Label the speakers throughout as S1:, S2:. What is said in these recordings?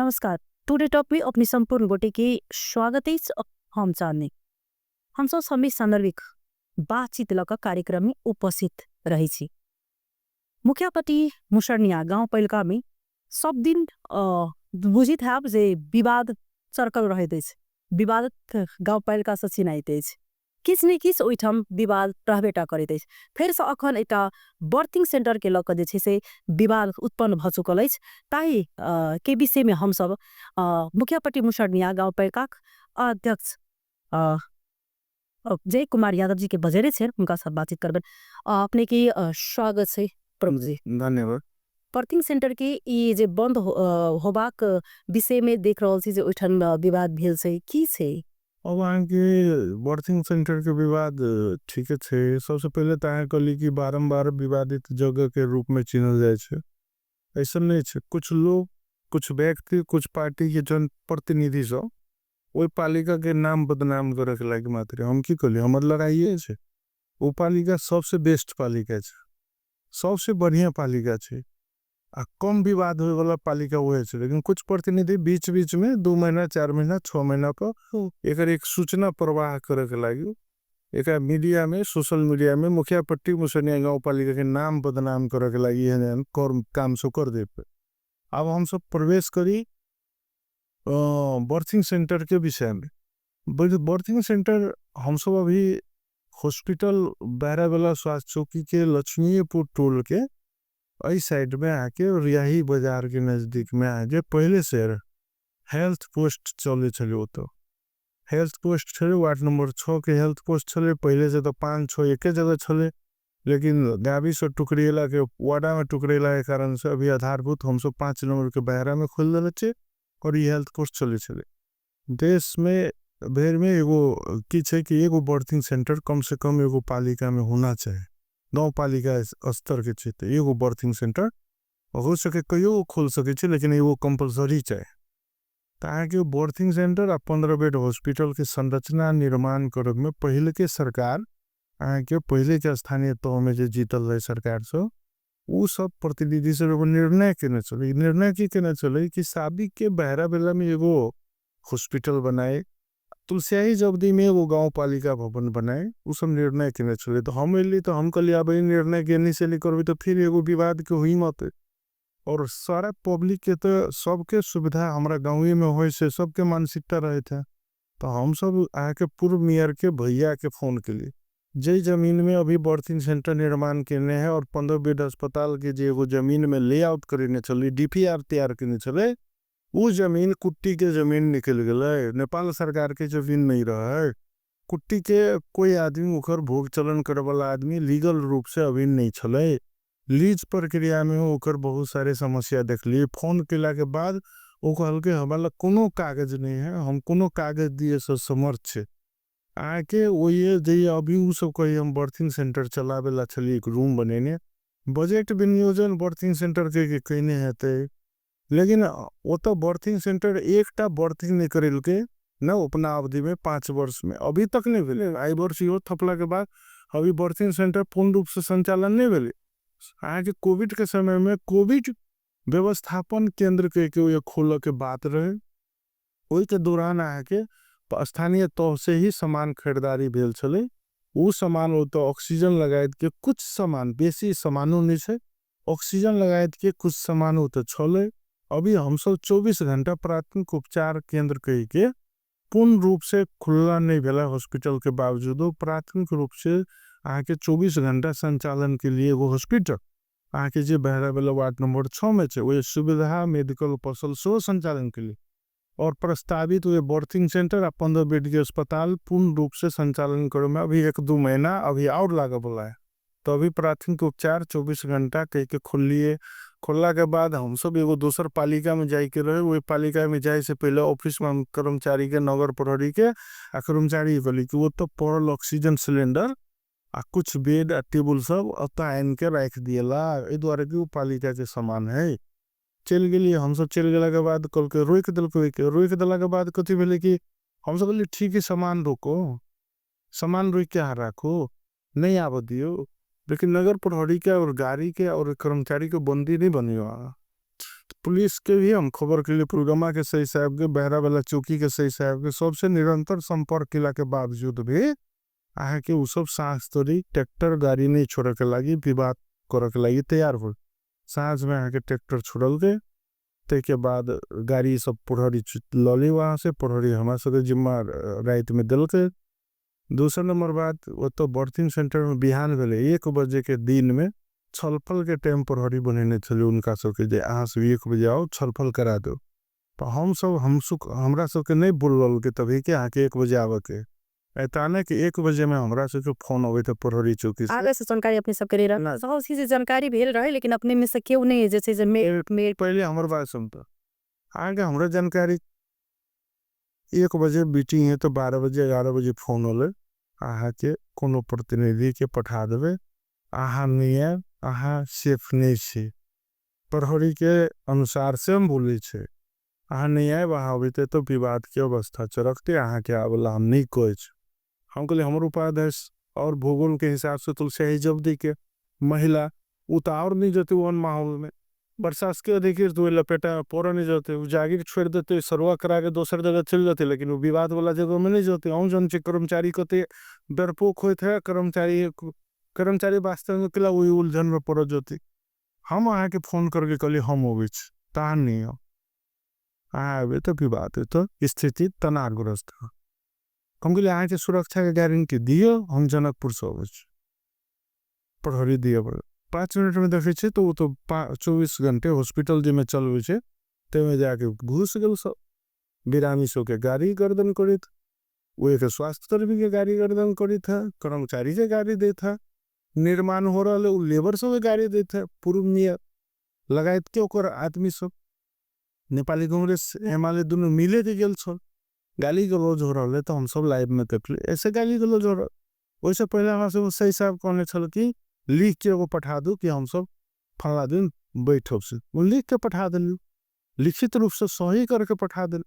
S1: नमस्कार, today talk में अपने संपूर्ण गोटे के स्वागत अछि। हम चांदनी हम सब समय सांदर्भिक बातचीत लक कार्यक्रम में उपस्थित रहे छी। मुखियापट्टी मुसरनिया गांव पालिका में सब दिन बुझित हैब जे विवाद चरकल रहैत अछि, विवाद गांव पालिका से चिनाइत अछि, किछ ने किछ ओहिठाम विवाद रहबेटा करैत अछि। फेर से अखन एकटा बर्थिंग सेंटर के लक जे छै से विवाद उत्पन्न भ चुकल अछि। ताहि के विषय में हम सब मुखियापट्टी मुसरनिया गांव पालिका अध्यक्ष जय कुमार यादव जी के बजेने छे, उनका साथ बातचीत करबे। अपने के स्वागत है प्रमुख जी।
S2: धन्यवाद।
S1: बर्थिंग सेंटर के ई जे बंद होबाक विषय में देख रहल छी जे ओहिठाम विवाद भेल छै, की छै?
S2: अब अहाँके बर्थिंग सेंटर के विवाद ठीक छै। सबसे पहले तो अहाँ कहली कि बारंबार विवादित जगह के रूप में चिन्हल जाय छै, ऐसा नहीं छै। कुछ लोग, कुछ व्यक्ति, कुछ पार्टी के जन प्रतिनिधि सब ओहि पालिका के नाम बदनाम करे के लायक मात्र। हम की कहली, हमर लड़ाई छै, वो पालिका सबसे बेस्ट पालिका छै, सबसे बढ़िया पालिका छै आ कम विवाद होए वाला पालिका वह छै। लेकिन कुछ प्रतिनिधि बीच बीच में 2 महीना 4 महीना 6 महीना पर एकर एक सूचना प्रवाह करे के लागी एक मीडिया में, सोशल मीडिया में मुखियापट्टी मुसरनिया गांव पालिका के नाम बदनाम करे के लागी एहन काम सब कर देते। अब हम सब प्रवेश करी बर्थिंग सेंटर के विषय में। बर्थिंग सेंटर हम सब अभी हॉस्पिटल बहराबेला स्वास्थ्य चौकी के लक्ष्मीपुर टोल के एहि साइड में आके रियाही बाजार के नजदीक में आके पहले से हेल्थ पोस्ट चले छले। ओतो हेल्थ पोस्ट छले, वार्ड नंबर 6 के हेल्थ पोस्ट छले। पहले से तो 5-6 एक जगह छले, लेकिन गावी से टुकड़ेला के वार्डा में टुकड़ेला के कारण से अभी आधारभूत हम सब 5 नंबर के बहरा में खोल देने छे और ये हेल्थ पोस्ट चले छले। देश में भर में एगो की छे कि एगो बर्थिंग सेंटर कम से कम एगो पालिका में होना चाहिए, गांव पालिका स्तर के छे तो एगो बर्थिंग सेंटर हो सके कहियो खोल सके छे, लेकिन एगो कंपलसरी चाहिए। ताकि बर्थिंग सेंटर आ 15 बेड हॉस्पिटल के संरचना निर्माण करब में पहले के सरकार आके पहले के स्थानीय तह में जो जीतल रहे सरकार से उ सब प्रतिनिधि से एगो निर्णय केने चले। निर्णय की केने चले कि साबिक के बहराबेला में एगो हॉस्पिटल बनाए, तुलसियाही जबदी में एगो गांव पालिका भवन बनाए, उ सब निर्णय केने चले। तो हम एली तो हम कहली अब निर्णय केने से करबी तो फिर एगो विवाद के हुई मत। और सारा पब्लिक के तो सबके सुविधा हमारा गाँव में होए से सबके मानसिकता रहे थे। तो हम सब आके पूर्व मेयर के भैया के फोन के लिए जे जमीन में अभी बर्थिंग सेंटर निर्माण करने हैं और 15 बेड अस्पताल के जे एगो जमीन में लेआउट करने चले, DPR तैयार करने चले, वो जमीन कुट्टी के जमीन निकल गए, नेपाल सरकार के जमीन नहीं रहा है। कुट्टी के कोई आदमी उखर भोग चलन करे वाला आदमी लीगल रूप से अभी नहीं चले। लीज प्रक्रिया में ओकर बहुत सारे समस्या देख लिए। फोन केला के बाद वो कहल के हमारा कोनो कागज नहीं है, हम कोनो कागज दिए से समर्थ छे। आके वो ये जे अभी उ सब कही हम बर्थिंग सेंटर चलावे ला चली एक रूम बनेने, बजट विनियोजन बर्थिंग सेंटर के कहने है ते, लेकिन वो तो बर्थिंग सेंटर एकटा बर्थिंग नहीं करेल के न अपना अवधि में 5 वर्ष में अभी तक नहीं भेले। आई वर्ष यो थपला के बाद अभी बर्थिंग सेंटर पूर्ण रूप से संचालन नहीं भेले। आके कोविड के समय में कोविड व्यवस्थापन केंद्र के ये खोल के बात रहे, वही के दौरान आके स्थानीय तौर से ही सामान खरीदारी भेल छले। वो सामान वो तो ऑक्सीजन लगाए के कुछ सामान, बेसी सामानों नहीं छे, ऑक्सीजन लगाए के कुछ सामान वो तो छले। अभी हम सब 24 घंटा प्राथमिक उपचार केंद्र कही के पूर्ण रूप से खुला नहीं भेला हॉस्पिटल के बावजूद प्राथमिक रूप से आके 24 घंटा संचालन के लिए वो हॉस्पिटल आके जे बहराबेला वार्ड नंबर 6 में छे वो सुविधा मेडिकल फसल सो संचालन के लिए और प्रस्तावित हुए बर्थिंग सेंटर आ 15 बेड के अस्पताल पूर्ण रूप से संचालन करे में अभी 1-2 महीना अभी और लागल वाला है। तो अभी प्राथमिक उपचार 24 घंटा कह के खोलिए। खोलला के बाद हम सब एगो दोसर पालिका में जाए के रहे, वही पालिका में जाए से पहले ऑफिस में हम कर्मचारी के नगर प्रहरी के आ कर्मचारी कहली कि वो तो पड़ल ऑक्सीजन सिलेंडर आ कुछ बेड आ टेबुल सब अतः आन के राख दिएला, एहि दुआरे कि वो पालिका के सामान है। चलि गेलियै हम सब। चलि गेला के बाद कहलकै रोकि देलकै, ओहिके रोकि देला के बाद कथी भेलै कि हम सब कहलियै ठीक है सामान रोको, सामान रोकि के अहाँ राखू, नहीं आबऽ दियौ, लेकिन नगर प्रहरी के और गाड़ी के और कर्मचारी के बंदी नहीं बनियो अहाँ। पुलिस के भी हम खबर केलिए, प्रोग्रामा के सही साहब के, बहरा वाला चौकी के सही साहब के, सबसे निरंतर संपर्क केला के बावजूद भी अहाँके उ सब साँझ तोरी ट्रैक्टर गाड़ी नहीं छोड़े के लागी, विवाद करे के लागी तैयार हो। साँझ में अहाँके ट्रैक्टर छोड़ल गए, ताहि बाद गाड़ी सब प्रहरी लली वहाँ से, प्रहरी हमरा सबके जिम्मा रात में दिलके। दोसर नंबर बात, वो तो बर्थिंग सेंटर में बिहान भेले 1 बजे के दिन में छलफल के टाइम प्रहरी बनेने छले उनका सबके, जे अहाँ सब 1 बजे आओ छलफल करा दो। तो हम सब, हम सुख, हमरा सबके नहीं बोलल के तभी के अहाँ के 1 बजे आवे के। एताने के 1 बजे में हमरा सबके फोन आवे थे प्रहरी चौकी से।
S1: आगे से जानकारी अपने सबके रहे। सब चीज जानकारी भेल रहे, लेकिन अपने में से क्यों नहीं जैसे जे मेल
S2: पहले हमर बात सुनता। आगे हमरा जानकारी 1 बजे मीटिंग है तो 12 बजे 11 बजे फोन होले, अहाँ के कोनो प्रतिनिधि के पठा देवे, अहाँ नहीं है, अहाँ सेफ नहीं छे, प्रहरी के अनुसार से हम बोले छे, अहाँ नहीं आए वहाँ अबीते तो विवाद के अवस्था चरकते, अहाँ के आबला हम नहीं कहे छे। हम कहले हमर उपाध्यक्ष और भूगोल के हिसाब से तुलसी है जब्दी के महिला उतार नहीं जते वन माहौल में, प्रशासकीय अधिकृत हुए लपेटा पोरा नहीं जाते, वो जागीर छोड़ देते, सरवा करा के दोसर जगह चल जाते, लेकिन वो विवाद वाला जगह में नहीं जाते। अहूँ जन कर्मचारी कते डरपोक होते हैं, कर्मचारी वास्तव में केला वही उलझन में पड़ जाते। हम अहाँ के फोन करके कहली हम अबै छी, तहाँ नहीं हो, अहाँ आबे तो विवाद है तो स्थिति तनावग्रस्त है। हम कहली अहाँ के सुरक्षा के गारंटी दियो, हम जनकपुर से अबै छी, प्रहरी दिए पड़े। 5 मिनट में देखे छे तो वो तो 24 घंटे हॉस्पिटल जे में चलबै छे, ते में जाके घुस गेल सब, बिरामी सबके गाड़ी गर्दन करैत, वो एक स्वास्थ्यकर्मी के गाड़ी गर्दन करैत है, कर्मचारी के गाड़ी देत है, निर्माण हो रहा है वो लेबर सबके गाड़ी देत है, पूर्व नियर लगायत के ओकर आदमी सब नेपाली कांग्रेस एमाले दुनू मिले के गेल छल, गाली गलौज हो रहा है तो हम सब लाइव में देखली, ऐसे गाली गलौज हो रहा। ओहिसे पहले हमरा सब सही साहब कहने छल कि लिख के एगो पठा दू कि हम सब फलना दिन बैठब से, वो लिख के पठा देलू, लिखित रूप से सही करके पठा देलू।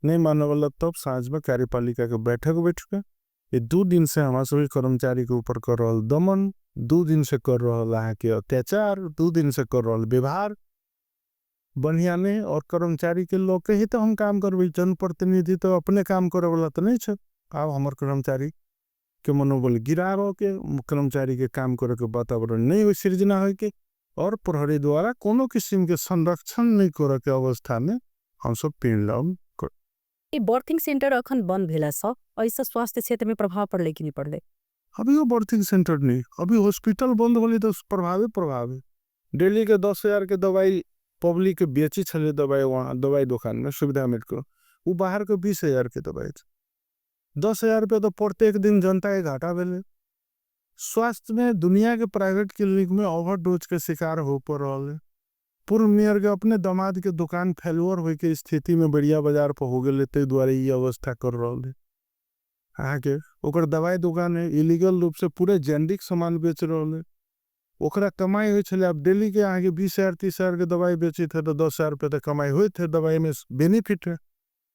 S2: नहीं मानने वाला तब साँझ में कार्यपालिका के बैठक बैठ के ये 2 दिन से हमारा सभी कर्मचारी के ऊपर कर रहा दमन, 2 दिन से कर रहा अहाँ के अत्याचार, 2 दिन से कर रहा व्यवहार बढ़िया नहीं, और कर्मचारी के लोग के ही तो हम काम करबे, जनप्रतिनिधि तो अपने काम करे वाला तो नहीं छे। आब हमर कर्मचारी के मनोबल गिराबऽ के, कर्मचारी के काम करे के वातावरण नहीं हो सृजना होय के, और प्रहरी द्वारा कोनो किस्म के संरक्षण नहीं करे के अवस्था में हम सब पिंड कर।
S1: ई बर्थिंग सेंटर अखन बंद भेला सँ ऐसा स्वास्थ्य क्षेत्र में प्रभाव पड़ले कि नहीं पड़ले?
S2: अभी वो बर्थिंग सेंटर नहीं, अभी हॉस्पिटल बंद होले तो प्रभावे प्रभावे। डेली के 10,000 के दवाई पब्लिक के बेची छले दवाई वहाँ दवाई दुकान में सुविधा मेडिकल, वो बाहर के 20,000 के दवाई छे। 10,000 रुपया तो प्रत्येक दिन जनता के घाटा भेले। स्वास्थ्य में दुनिया के प्राइवेट क्लिनिक में ओवरडोज के शिकार हो पड़ रहा है। पूर्व मेयर के अपने दामाद के दुकान फेलुअर होए के स्थिति में बढ़िया बाजार पर हो गए, ताहि दुआरे ये अवस्था कर रहा है। अहाँ के ओकर दवाई दुकान है, इलीगल रूप से पूरे जेनरिक सामान बेच रहा है, ओकरा कमाई होइ छलै। आब डेली के अहाँ के 20,000 30,000 के दवाई बेचैत है तो 10,000 रुपया तो कमाई होइत है, दवाई में बेनिफिट है।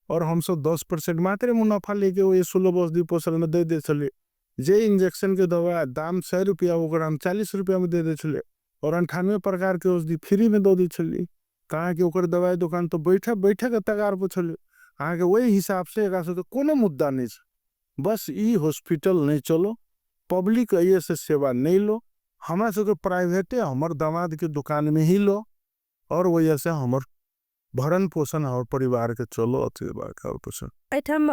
S2: और हम सब 10% मात्र मुनाफा लेके वो सुलभ औषधि पोषण में दे दे छलियै। जे इंजेक्शन के दवा दाम 100 रुपया ओकरा हम 40 रुपया में दे दे छलियै, और 98 प्रकार के औषधि फ्री में दऽ दै छलियै। तऽ अहाँके ओकर दवाई दुकान तो बैठे बैठे के तगार पर छलै। अहाँके ओहि हिसाब से एकरा सबके कोनो मुद्दा नहि छै, बस ई हॉस्पिटल नहीं चलो, पब्लिक एहिए से सेवा नहीं लो, हमरा सबके प्राइवेटे हमर दामाद के दुकान में ही लो, और वजह से हमर भरण पोषण और परिवार के चलो अथी भरण पोषण।
S1: एठाम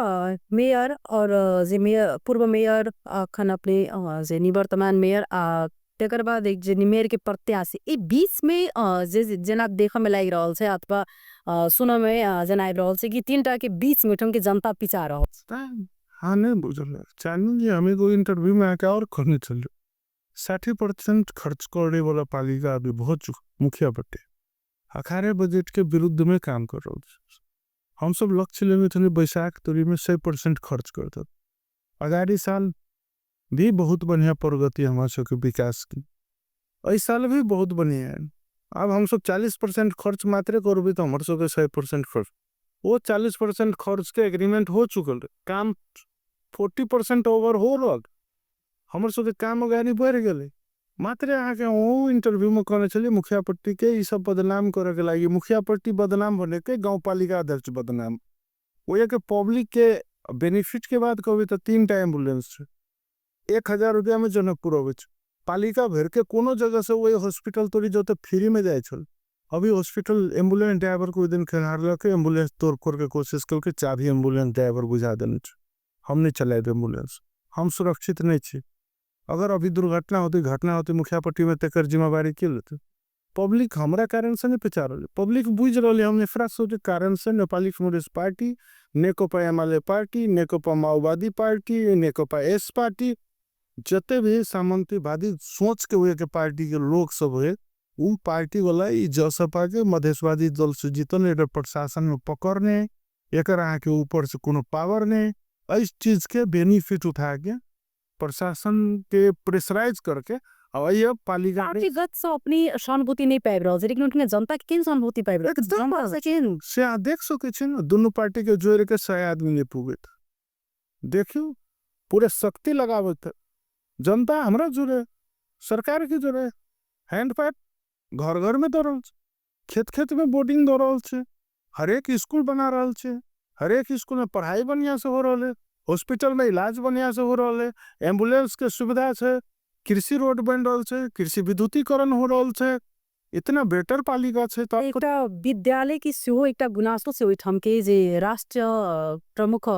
S1: मेयर और जे मेयर पूर्व मेयर अखन अपने जे निवर्तमान मेयर आ तकर बाद एक जे मेयर के प्रत्याशी ई बीच में जे जेना देखऽ में लागि रहल छै अथवा सुनऽ में जेना आबि रहल छै कि तीनटा के बीच में ओहिठाम के जनता पिचा रहल छै।
S2: हाँ नहीं बुझल चानन जी, हम एगो इंटरव्यू में आके और कहने छलियै 60% खर्च करे वाला पालिका अभी बहुत मुखिया पट्टी अखारे बजट के विरुद्ध में काम कर रहा है। हम सब लक्ष्य लेने थे बैसाख तोरी में 100% खर्च करते, अगाड़ी साल भी बहुत बढ़िया प्रगति हमारे सबके विकास की, एहि साल भी बहुत बढ़िया है। अब हम सब 40% खर्च मात्रे करबे तो हमारे सबके 100% खर्च, वो 40% खर्च के एग्रीमेंट हो चुकल, काम 40% ओवर हो रहा, हमारे सबके काम अगाड़ी बढ़ गए। मात्रे अहाँके ओ इंटरव्यू में कहने छलियै मुखिया पट्टी के ई सब बदनाम करे के लागी, मुखिया पट्टी बदनाम बने के गाँवपालिका अध्यक्ष बदनाम। ओया के पब्लिक के बेनिफिट के बात कहबे तो 3 टा एम्बुलेंस छै, 1000 रुपया में जनकपुर अबै छै। पालिका भर के कोनो जगह से वही हॉस्पिटल तोरी जो तो फ्री में जाए छल। अभी हॉस्पिटल एम्बुलेंस ड्राइवर को दिन खेलहार लके एम्बुलेंस तोड़ फोड़ के कोशिश करके चाबी एम्बुलेंस ड्राइवर बुझा देने छे, हम नहीं चलाए एम्बुलेंस, हम सुरक्षित नहीं छे। अगर अभी दुर्घटना होती, घटना होती मुखिया पट्टी में, तेकर जिम्मेवारी के लेते? पब्लिक हमरा कारण से नहीं पहचान रही, पब्लिक बुझ रही हम इंफ्रास्ट्रक्चर कारण से Nepali communist party, Nekapa UML party, Nekapa माओवादी पार्टी, नेकपा एस पार्टी, जते भी सामंतीवादी सोच के हुए के पार्टी के लोग सब हुए, उ पार्टी वाला ई जसपा के मधेशवादी दल से जीतल, एकर प्रशासन में पकड़ने, एकर अहाँ के ऊपर से कोनो पावर नहीं, इस चीज के बेनिफिट उठा के प्रशासन के प्रेशराइज करके अब ये पालिका
S1: पार्टीगत से अपनी सहानुभूति नहीं पाबि रहल छै, लेकिन उनके जनता के केहन सहानुभूति पाबि रहल छै?
S2: एकदम।
S1: जनता से केहन?
S2: से अहाँ देख सकै छी ने, दुनू पार्टी के जोड़ के 100 आदमी नहीं पुगैत। देखियौ पूरे शक्ति लगाबैत जनता हमरा जुड़े, सरकार के जुड़े, हैंड पाइप घर घर में दऽ रहल छै, खेत खेत में बोर्डिंग दऽ रहल छै, हरेक स्कूल बना रहल छै, हरेक स्कूल में पढ़ाई बढ़िया से हो रहल है, हॉस्पिटल में इलाज बढ़िया से हो रहल है, एम्बुलेंस के सुविधा छै, कृषि रोड बन रहल छै, कृषि विद्युतीकरण हो रहल छै, इतना बेटर पालिका छै। तऽ
S1: एकटा विद्यालय के सेहो एकटा गुनासो छै ओहिठाम के, जे राष्ट्रीय प्रमुख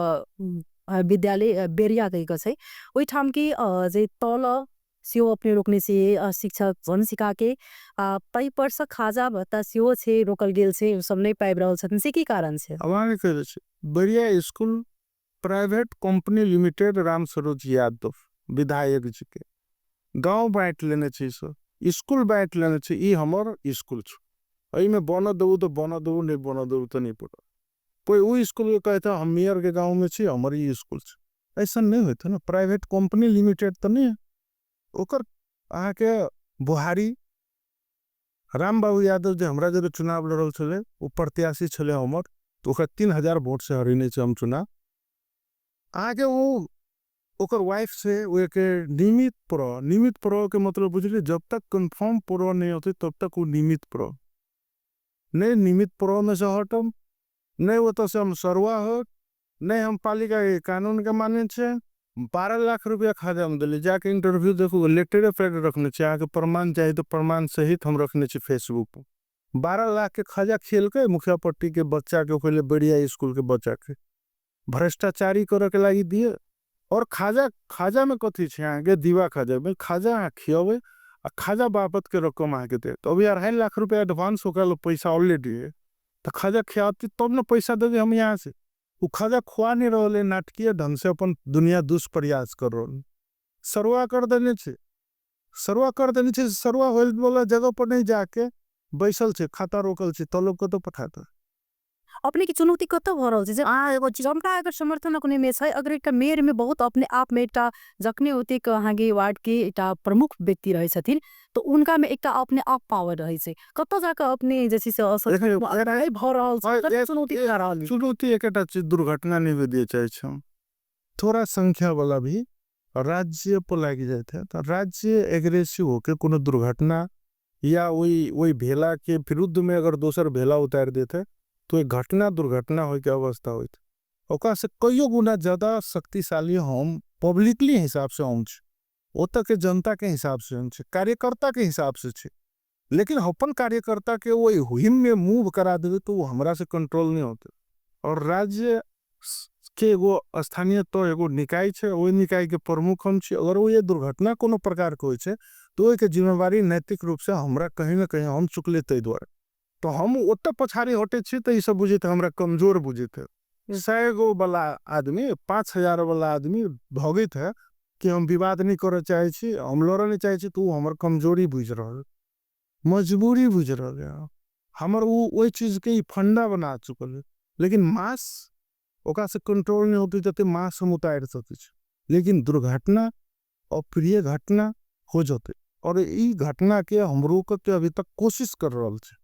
S1: विद्यालय बेरिया कहि कऽ छै, ओहिठाम के जे तल सेहो अपने रोकने छै, शिक्षक झन सिखा के, ताहि पर से खाजा भत्ता सेहो छै रोकल गेल छै, ओ सब नहि पाबि रहल छथिन, से की कारण छै?
S2: अब अहाँके कहि दै छी, Beriya school private company limited Ram Saroj Yadav विधायक जी के गाँव बाँटि लेने छै, सब स्कूल बाँटि लेने छै, ई हमर स्कूल छै, एहिमे बनऽ देबू तऽ बनऽ देबू, नहि बनऽ देबू तऽ नहि बनऽ। कोइ ओ स्कूल के कहते हम मेयर के गाँव में छी, हमर ई स्कूल छै, ऐसा नहीं होते ना। प्राइवेट कंपनी लिमिटेड तो नहीं है। ओकर अहाँके बुहारी राम बाबू यादव जे हमरा जरे चुनाव लड़ल छलै, ओ प्रत्याशी छलै हमर, तो ओकरा 3000 वोट से हरेने छै हम चुनाव। अहाँके ओ ओकर वाइफ से ओ एक नियमित प्रो, नियमित प्रो के मतलब बुझलिए, जब तक कंफर्म प्रो नहीं होते तब तक वो नियमित प्रो नहीं, नियमित प्रो में से हटम नहीं, वो तो से हम सरुआ हो नहीं, हम पालिका के कानून के माने छे। 12 लाख रुपया खाजा हम दिली, जाके इंटरव्यू देखू, लेटरे पैड रखने छे, अहाँके प्रमाण चाही तो प्रमाण सहित हम रखने छे फेसबुक पर। 12 लाख के खाजा खेल के मुखिया पट्टी के बच्चा के, पहले बेरिया स्कूल के बच्चा के भ्रष्टाचारी करे के लागी दिए। और खाजा में कथी छे अहाँके, दीवा खाजा में खाजा अहाँ खियाबे आ खाजा बापत के रकम अहाँके दे, तो अभी 2.5 लाख रुपया एडवांस होकर लो पैसा ऑलरेडी है, तो खाजा खियाती तब न पैसा देबे हम यहाँ से। वो खाजा खुआ नहीं रहा, नाटकीय ढंग से अपन दुनिया दुष्प्रयास कर रहा, सरुआ कर देने छे, सरुआ कर देने छे, सरुआ होल वाला जगह पर नहीं जाके बैसल छे, खाता रोकल छे, तलब कतौ पठाता।
S1: अपने की चुनौती कतौ भऽ रहल छै जे अहाँ एगो जनता अगर समर्थन अपने में छै, अगर एकटा मेयर में बहुत अपने आप में एकटा जखने ओतेक अहाँके वार्ड के एकटा प्रमुख व्यक्ति रहै छथिन तऽ उनका में एकटा अपने आप पावर रहै छै, कतौ जाकऽ अपने जे छै से असर
S2: देखियौ,
S1: अगर नहि भऽ रहल छै,
S2: अरे,
S1: तऽ चुनौती भऽ रहल छै।
S2: चुनौती एकटा चीज दुर्घटना नहीं दिए चाहे छी हम, थोड़ा संख्या वाला भी राज्य पर लागि जाइत है, तऽ राज्य एग्रेसिव होके कोनो दुर्घटना या वही भेला के विरुद्ध में अगर दोसर भेला उतारि देते तो एक घटना दुर्घटना होय के अवस्था होइत। ओकरा से कईयो गुना ज्यादा शक्तिशाली हम पब्लिकली हिसाब से हम छी, ओतऽ के जनता के हिसाब से हम छी, कार्यकर्ता के हिसाब से छी, लेकिन अपन कार्यकर्ता के वही हिम में मूव करा देवे तो वो हमरा से कंट्रोल नहीं होते। और राज्य के एगो स्थानीय तो एगो निकाय छै, ओहि निकाय के प्रमुख हम छी, अगर वो ये दुर्घटना कोनो प्रकार के होइ छै तो ओहिके जिम्मेवारी नैतिक रूप से हमरा कहीं ना कहीं हम चुकले, ताहि दुआरे तो हम ओतऽ पछाड़ी हटै छी तऽ ई सब बुझैत हमरा कमजोर बुझैत है। 100 गो वाला आदमी 5000 वाला आदमी भगैत है कि हम विवाद नहीं करऽ चाहै छी, हम लड़ऽ नहीं चाहै छी, तऽ ओ हमर कमजोरी बुझि रहल, मजबूरी बुझि रहल है, हमर ओ ओहि चीजके ई फंडा बना चुकल है। लेकिन मास ओकरा से कंट्रोल नहीं होते जते मास हम उतारि सकै छी, लेकिन दुर्घटना अप्रिय घटना हो जते और ई घटना के हम रोकऽ के अभी तक कोशिश कर रहल छी।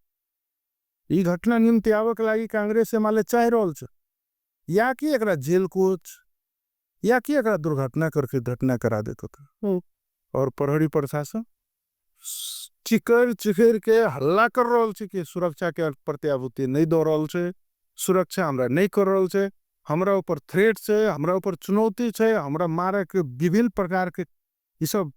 S2: ई घटना निम्ति आबऽ के लागी कांग्रेस एमाले चाहि रहल छै, या कि एकरा जेल कोच या कि एकरा दुर्घटना करके घटना करा देत होतै। और प्रहरी प्रशासन चिकर चिकर के हल्ला कर रहल छी कि सुरक्षा के प्रत्याभूति नहि दऽ रहल छै, सुरक्षा हमरा नहि कर रहल छै, हमरा ऊपर थ्रेट छै, हमरा ऊपर चुनौती छै, हमरा मारे के विभिन्न प्रकार के ई सब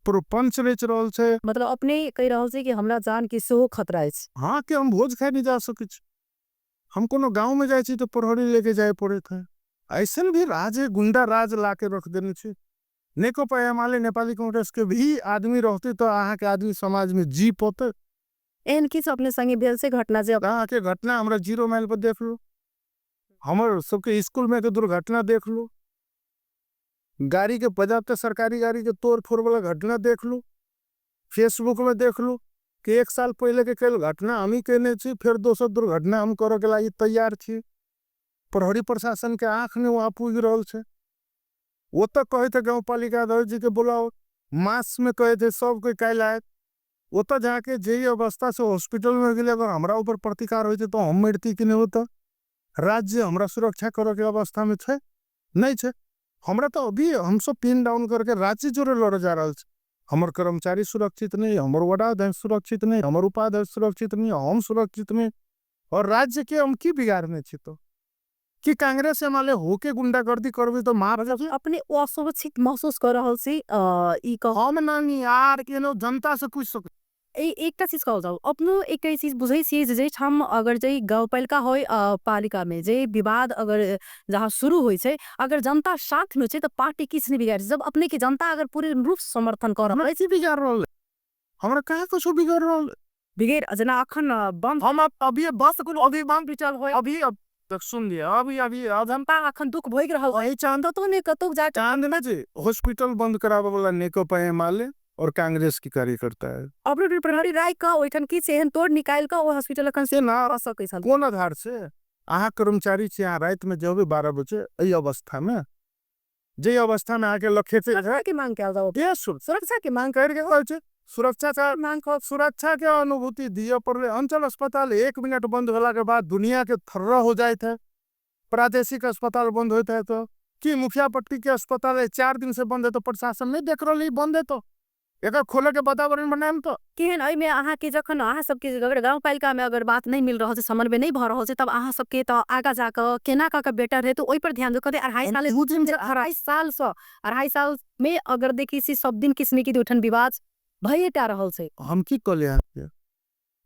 S2: प्रपंच रचि रहल छै।
S1: मतलब अपने कहि रहल छै कि हमरा जान के सेहो खतरा अछि।
S2: हाँ, के हम भोज खाय नहीं जा सकै छी, हम कोनो गाँव में जाइ छी तऽ प्रहरी लेके जाय पड़ैत है। ऐसन भी राज है, गुंडा राज ला के रख देने छै। नेकपा एमाले नेपाली कांग्रेस के भी आदमी रहते तो अहाँ के आदमी समाज में जी पोते।
S1: एहन किछु अपने संगे भेल से घटना जे
S2: अहाँ के घटना हमरा 0 माइल पर देख लू, हमर सबके स्कूल में के दुर्घटना देख लू, गाड़ी के बजाते सरकारी गाड़ी के तोड़ फोड़ वाला घटना देख लू, फेसबुक में देख लू कि 1 साल पहले के कल घटना हम ही कहने छी, फिर दोसर दुर्घटना हम करे के लागि तैयार छी। प्रहरी प्रशासन के आँख ने वहाँ पूज रहल छै। वो तो कहे थे गाँव पालिका अध्यक्ष जी के बुलाओ, मास में कहे थे सब कोई काल्हि आयत। वो तो जाके जे अवस्था से हॉस्पिटल में गेले, अगर हमरा ऊपर प्रतिकार होते तो हम मरती कि नहीं होता। राज्य हमरा सुरक्षा करे के अवस्था में छै नहीं छै। हमरा तो अभी हम सब पिन डाउन करके राज्य जोड़े लड़े जा रहा है। हमर कर्मचारी सुरक्षित नहीं, हमर वडाध्यक्ष सुरक्षित नहीं, हमर उपाध्यक्ष सुरक्षित नहीं, हम सुरक्षित नहीं, और राज्य के हम की बिगाड़ने छी तो कि कांग्रेस एमाले होके गुंडागर्दी करबे तो मार जाबे।
S1: अपने असुरक्षित महसूस कर रहल छी, ई कह-
S2: हम नानी यार केनो जनता से पूछ सक-
S1: एकटा चीज कहल जाऊ, अपनो एकटा चीज बुझै छियै जे ठाम अगर जे गाउँपालिका होय, पालिका में जे विवाद अगर जहाँ शुरू होइ छै, अगर जनता साथ में छै तऽ पार्टी किछु नहि बिगाड़ै छै। जब अपने के जनता अगर पूरे रूप से समर्थन कर रहल
S2: हमरा की बिगाड़ रहल है? हमरा कहाँ कुछो बिगाड़ रहल है?
S1: बिगड़ जेना अखन, बंद
S2: हम अभी
S1: बस कुल अभी बंद विचार होय।
S2: अभी अब तक सुन लिया, अभी, अभी, अब
S1: जनता अखन दुख भोगि रहल
S2: वही चांद
S1: कतौ ने कतौ जा
S2: चांद ने जी हॉस्पिटल बंद कराबे वाला नेकपा एमाले और कांग्रेस की कार्यकर्ता है।
S1: अपने भी प्रहरी राय का ओइठन की छै, एहन तोड़ निकालि कऽ ओ हॉस्पिटल अखन
S2: से ना
S1: कऽ सकै छल।
S2: कोन आधार से अहाँ कर्मचारी छी, अहाँ राति में जेबै 12 बजे एहि अवस्था में, जे अवस्था में अहाँके लक्ष्य छै,
S1: सुरक्षा के मांग कयल जाओ।
S2: के सुन?
S1: सुरक्षा के मांग
S2: करि के कहै छै, सुरक्षा के
S1: मांग कऽ
S2: सुरक्षा के अनुभूति दिअ पड़लै। अंचल अस्पताल 1 मिनट बंद होला के बाद दुनिया के थर्रा हो जाइत है। प्रादेशिक अस्पताल बंद होता है तो कि मुखिया पट्टी के अस्पताल है 4 दिन से बंद है तो प्रशासन नहीं देख रहा है, बंद है तो एकर खोले के वातावरण बनाएम तो
S1: केहन एहिमे अहाँके जखन अहाँ सबके अगर गाउँपालिका में अगर बात नहीं मिल रहल छै, समन्वय नहीं भऽ रहल छै, तब अहाँ सबके तऽ आगा जाकऽ केना कऽ के बेटर हेतै ओहि पर ध्यान दियौ। कते अढ़ाई साल
S2: दू दिन से
S1: अढ़ाई साल सँ, अढ़ाई साल में अगर देखै छी सब दिन किछु ने किछु ओहिठाम विवाद भइएटा रहल छै।
S2: हम की कहलियै अहाँके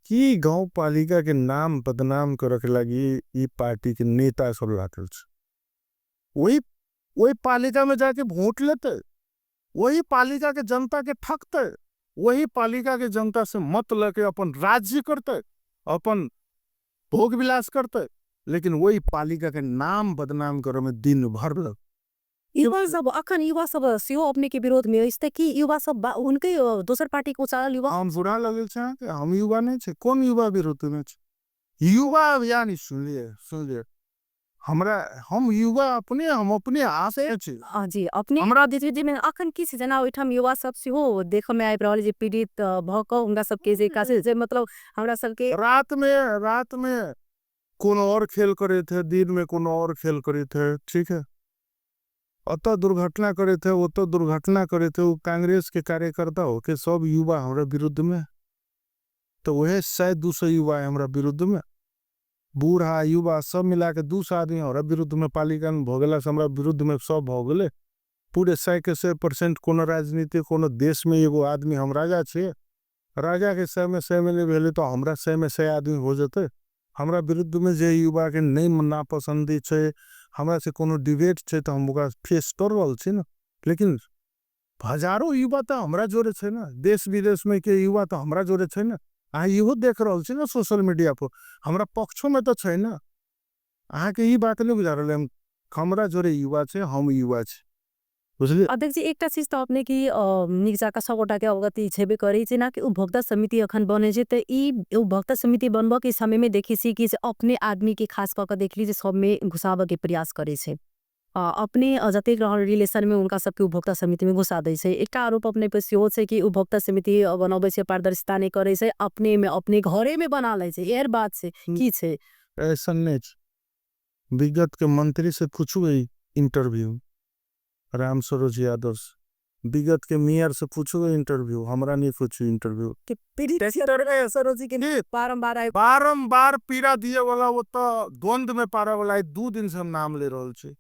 S2: कि गाउँपालिका के नाम बदनाम करे के लागि ई पार्टी के नेता सब लागल छै। वही पालिका में जाके वोट लेते, वही पालिका के जनता के ठकते, वही पालिका के जनता से मत लेके अपन राज्य करते, अपन भोग विलास करते, लेकिन वही पालिका के नाम बदनाम करे में दिन भर लग।
S1: युवा सब अखन युवा सब सेहो अपने के विरोध में अछि त की युवा सब हुनके दोसर पार्टी के उचारल युवा
S2: हम बुरा लगल छै अहाँके, हम युवा नहीं छै, कोन युवा विरोध में छै? युवा अभियान ही सुनलिए, सुनलिए। हम युवा अपने, हम अपने आसे छी।
S1: हाँ जी, अपने
S2: हमरा
S1: जे जे में अखन की छै, जेना ओहिठाम युवा सब सेहो देखऽ में आबि रहल जे पीड़ित भऽ कऽ हुनका सबके जे काज जे मतलब हमरा सबके
S2: रात में कोनो और खेल करे थे, दिन में कोनो और खेल करे थे, ठीक है, अतः दुर्घटना करे थे, वो तो दुर्घटना करे थे, वो कांग्रेस के कार्यकर्ता होके सब युवा हमरा विरुद्ध में, तो वह शायद 200 युवा है हमरा विरुद्ध में, बूढ़ा युवा सब मिला के 200 आदमी हमरा विरुद्ध में पालिका में भऽ गेला से हमरा विरुद्ध में सब भऽ गेलै। पूरे 100 के 100% कोनो राजनीति कोनो देश में एगो आदमी हम राजा छियै, राजा के 100 में 100 में नहीं भेलै तो हमरा 100 में 100 आदमी हो जेतै। हमरा विरुद्ध में जे युवा के नहीं नापसंदी छै, हमरा से कोनो डिबेट छै तो हम ओकरा फेस कर रहल छी ने, लेकिन हजारों युवा तो हमरा जोड़े छै ने, देश विदेश में के युवा तो हमरा जोड़े छै ने। अहाँ इहो देख रहल छी ने सोशल मीडिया पर, हमरा पक्षों में तो छै ने। अहाँके ई बात नहीं बुझा रहल है, हमरा जोड़े युवा छै, हम युवा छी, बुझलियै?
S1: अध्यक्ष जी, एकटा चीज तऽ अपने की नीक जकाँ सब गोटा के अवगति छेबे करै छै ना कि उपभोक्ता समिति अखन बनै छै, तऽ ई उपभोक्ता समिति बनबऽ के समय में देखै छी कि अपने आदमी के खास कऽ के देखली जे सबमे घुसाबऽ के प्रयास करै छै, अपने जतेक रहल रिलेशन में उनका सबके उपभोक्ता समिति में घुसा दै छै। एकटा आरोप अपने पर सेहो छै कि उपभोक्ता समिति बनबै छै, पारदर्शिता नहि करै छै, अपने में अपने घरे में बना लै छै, एहन बात छै, की छै?
S2: ऐसा नहीं छै। विगत के मंत्री से पूछू इंटरव्यू राम सरोज यादव से, विगत के मेयर से पूछू इंटरव्यू, हमरा नहीं पूछू इंटरव्यू।
S1: कि पीड़ित सरोजी के बारंबार आए
S2: बारंबार पीड़ा दिए वाला, वो तो द्वंद में पारा वाला है। 2 दिन से हम नाम ले रहल छी।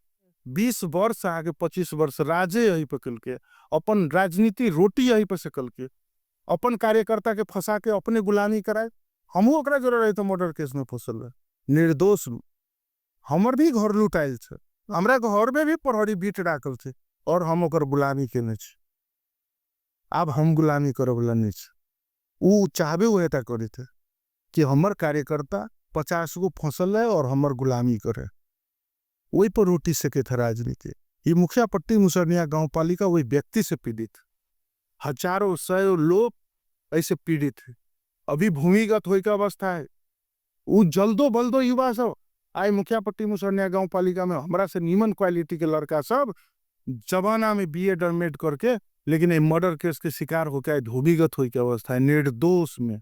S2: 20 वर्ष आगे 25 वर्ष राजे यही पे कल के, अपन राजनीति रोटी यही पे से कल के, अपन कार्यकर्ता के फंसा के अपने गुलामी कराए। हमहू ओकरा जोड़े रहे तो मर्डर केस में फसल रहे, निर्दोष। हमर भी घर लुटाइल छे, हमरा घर में भी प्रहरी बीट राखल छे और हम ओकर गुलामी केने छी। आब हम गुलामी करे वाला नहीं छी। उ चाहबे उहे ता करे थे कि हमर कार्यकर्ता 50 गो फसल है और हमर गुलामी करे, वही पर रोटी सेके थे राजनीति। ये मुखिया पट्टी मुसरनिया गांव पालिका वही व्यक्ति से पीड़ित, हजारों सौ लोग ऐसे पीड़ित है। अभी भूमिगत होए का अवस्था है। उ जल्दो बल्दो युवा सब आई मुखिया पट्टी मुसरनिया गांव पालिका में हमरा से नीमन क्वालिटी के लड़का सब जमाना में बी एड एम एड करके, लेकिन ये मर्डर केस के शिकार होके आई भूमिगत होए के अवस्था है, निर्दोष में,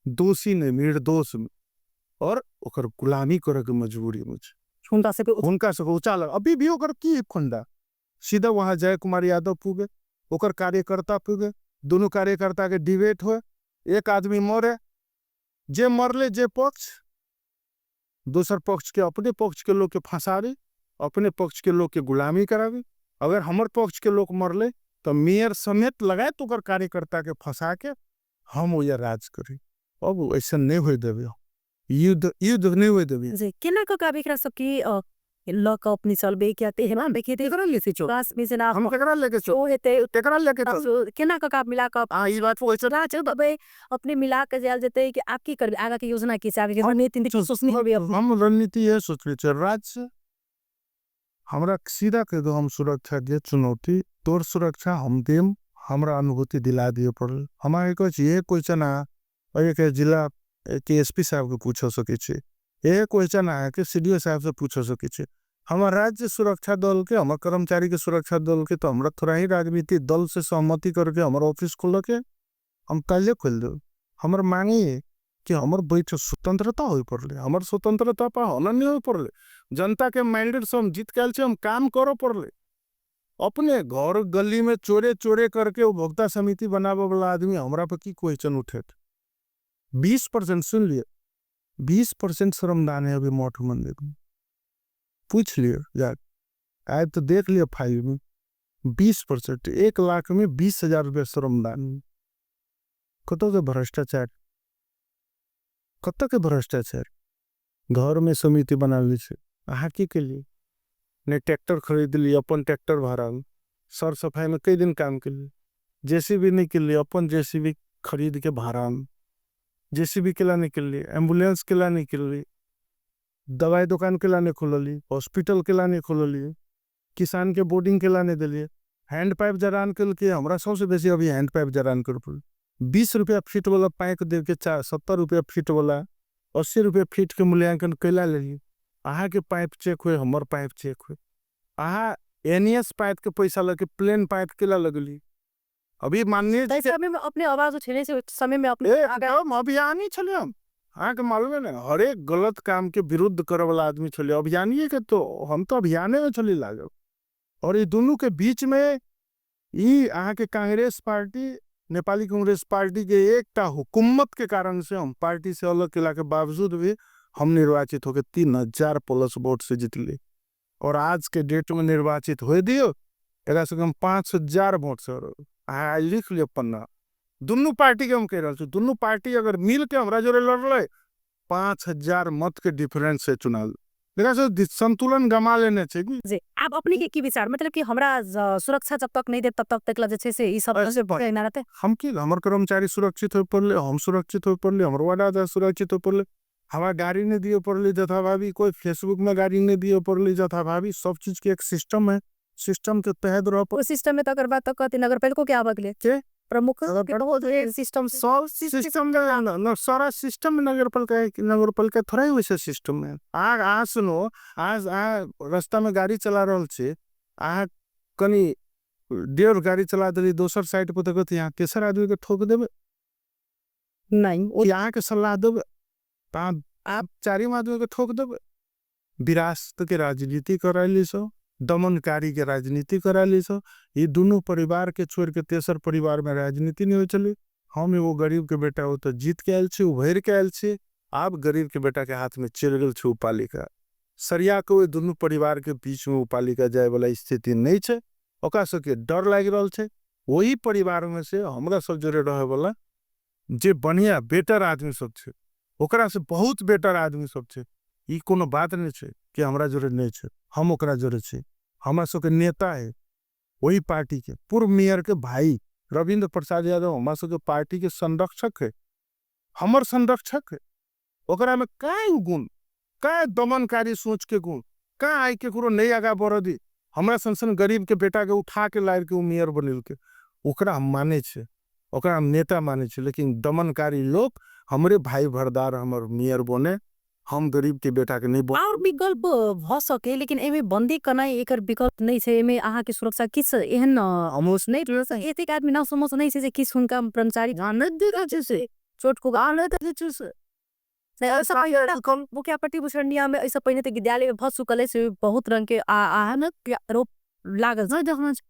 S2: दोषी नहीं निर्दोष में, और ओकर गुलामी करे के मजबूरी में छे।
S1: हुनका सबके
S2: हुनका सबके उचाल अभी भी ओकर की फंडा, सीधा वहां जय कुमार यादव पुगे, ओकर कार्यकर्ता पुगे, दोनों कार्यकर्ता के डिबेट होए, एक आदमी मरे, जे मरले जे पक्ष, दोसर पक्ष के अपने पक्ष के लोग के फंसावे, अपने पक्ष के लोग के गुलामी करावे। अगर हमर पक्ष के लोग मरले तो मेयर समेत लगाए तो ओकर कार्यकर्ता के फंसा के हम ओया राज करी। अब ऐसा नहीं होए देवे, युद्ध नहीं होए देवे।
S1: जी, केना क काबे एकरा सबके, ल क अपनी चलबे क्या ते हेमा बेके ते
S2: केकरा लेके चल?
S1: बस में जेना
S2: हम केकरा लेके चल?
S1: ओ हेते,
S2: केकरा लेके चल?
S1: केना क काब मिला क
S2: आ, ई बात होय छै।
S1: राज बबे, अपने मिला के जायल जेते कि आप की करबे, आगा के योजना की छै, आगे के रणनीति
S2: हम
S1: सोचनी होबे अब।
S2: हम रणनीति ये सोचले छै, राज से हमरा सीधा कह दो, हम सुरक्षा के चुनौती, तोर सुरक्षा हम देम, हमरा अनुभूति दिला दिए पड़ल। हमारे कहै छी, ये क्वेश्चन आ, और एक जिला के एस पी साहब के पूछ सकै छी, ये क्वेश्चन आ के सी डी ओ साहब से पूछ सकै छी। हमार राज्य सुरक्षा दल के, हमार कर्मचारी के सुरक्षा दल के, तो हमरा थोड़ा ही राजनीति दल से सहमति करके हमार ऑफिस खोल के हम काल्हे खोल देब। हमर मांगे कि हमर बैठ स्वतंत्रता होय पड़ले, हमर स्वतंत्रता पर हनन नहीं होय पड़ले, जनता के मैंडेट से हम जीत के आयल छी, हम काम करो पड़ले। अपने घर गली में चोरे चोरे करके उपभोक्ता समिति बनावे वाला आदमी हमरा पर की क्वेश्चन उठेत। 20% सुन लिए, 20% श्रमदान है अभी मठ मंदिर में, पूछ लिए यार, आए तो देख लिया फाइल में, 20%, 1 लाख में 20,000 रुपया श्रमदान। कतौ के भ्रष्टाचार, कतौ के भ्रष्टाचार। घर में समिति बना ली छे, अहाँ की केलिए? ने ट्रैक्टर खरीद ली, अपन ट्रैक्टर भाड़ा में, सर सफाई में कई दिन काम के लिए, जेसीबी नहीं के लिए, अपन जेसीबी खरीद के भाड़ा में, जेसीबी के ला नहीं के लिए, एम्बुलेंस के ला नहीं के लिए, दवाई दुकान के ला नहीं खोलली, हॉस्पिटल के ला नहीं खोलली, किसान के बोर्डिंग के ला नहीं दिलिए, हैंड पाइप जरान के लिए, हमरा सबसे बेसी अभी हैंड पाइप जरान कर पड़ल। 20 रुपया फीट वाला पाइप दे के 70 रुपया फीट वाला, 80 रुपया फीट के मूल्यांकन कैला लेलिए। अहाँ के पाइप चेक हुए, हमर पाइप चेक हुए, अहाँ एन एस पाइप के पैसा लगे प्लेन पाइप के ला लगली। अभी माननीय
S1: तै समय में अपने आवाज उठेने से समय में अपने
S2: ए,
S1: आगे
S2: हम अभियानी छलिए, हम अहाँ के मालूम है ना, हरेक गलत काम के विरुद्ध करे वाला आदमी छलिए, अभियानी के तो हम तो अभियाने में छलिए लागल। और ये दोनों के बीच में ई अहाँ के कांग्रेस पार्टी, नेपाली कांग्रेस पार्टी के एकटा हुकूमत के कारण से हम पार्टी से अलग केला के बावजूद भी हम निर्वाचित होके 3000 प्लस वोट से जीतली। और आज के डेट में निर्वाचित हो दियो, एकरा से हम 5000 वोट से अहाँ लिख लियो पन्ना। दुनू पार्टी के हम कह रहल छी, दुनू पार्टी अगर मिल के हमरा जोड़े लड़लै, 5000 मत के डिफरेंस से चुनाव। एकरा से संतुलन गमा लेने छै की।
S1: जी, आप अपने के की विचार, मतलब कि हमरा सुरक्षा जब तक नहीं दे तब तक तक जे छै से ई सब
S2: ऐसे भाई।
S1: कहना रहते।
S2: हम की हमर कर्मचारी सुरक्षित होय पड़ले, हम सुरक्षित होय पड़ले, हमर वार्ड अध्यक्ष सुरक्षित होय पड़ले, हमरा गाड़ी नहीं दिए पड़ले जथाभावी, कोई फेसबुक में गाड़ी नहीं दिए पड़ले जथाभावी, सब चीज के एक सिस्टम है, सिस्टम के तहत रह
S1: ओ सिस्टम में तो अगर बात कहती नगर पालिका के आबक ले
S2: के?
S1: प्रमुख
S2: नगर
S1: के बहुत सिस्टम
S2: सब सिस्टम में ना, ना, सारा सिस्टम में नगर पालिका है, नगर पालिका थोड़ा ही वैसे सिस्टम में। आ सुनो, आ रास्ता में गाड़ी चला रहल छी, आ कनी डेढ़ गाड़ी चला देली दोसर साइड पर तो कहती यहाँ तेसर आदमी के ठोक देबे।
S1: नहीं,
S2: ओ यहाँ के सलाह देबे, आप चारिम आदमी के ठोक देबे। विरासत के राजनीति कराइली सो, दमनकारी के राजनीति कराली सब। ई दुनू परिवार के छोड़ के तेसर परिवार में राजनीति नहीं होइ छलै। हम एगो गरीब के बेटा ओतऽ जीत के आयल छी, उभरि के आयल छी। आब गरीब के बेटा के हाथ में चलि गेल छै उ पालिका। सरिया के ओहि दुनू परिवार के बीच में उ पालिका जाय वाला स्थिति नहि छै। ओकरा सबके डर लागि रहल छै। ओहि परिवार में से हमरा सब जोड़े रहे वाला जे बढ़िया बेटर आदमी सब छै, ओकरा से बहुत बेटर आदमी सब छै। ई कोनो बात नहि छै कि हमरा जोड़े नहि छै, हम ओकरा जोड़े छी। हमरा सबके नेता है वही पार्टी के पूर्व मेयर के भाई रविंद्र प्रसाद यादव हमरा सबके पार्टी के संरक्षक है, हमर संरक्षक है। ओकरा में काय गुण, काय दमनकारी सोच के गुण, काय आइ केकरो नहीं आगा बढ़ दी। हमरा सन गरीब के बेटा के उठा के लारि के उ मेयर बनेलके, ओकरा हम माने छे, ओकरा हम नेता माने छे। लेकिन दमनकारी लोग हमरे भाई भरदार हमर मेयर बने, हम गरीब के बेटा के नहीं बने।
S1: और विकल्प भ सके, लेकिन एमे बंदी कनाई एकर विकल्प नहीं छे। एमे अहाँ के सुरक्षा किछ एहन नहीं रह सके। एतेक आदमी ना समझ नहीं छे जे किछ हुनका कर्मचारी चोट को मुखियापट्टी मुसहरनिया में ऐसा पहिने ते विद्यालय में भ चुकल है, से बहुत रंग के के आरोप लागल छै।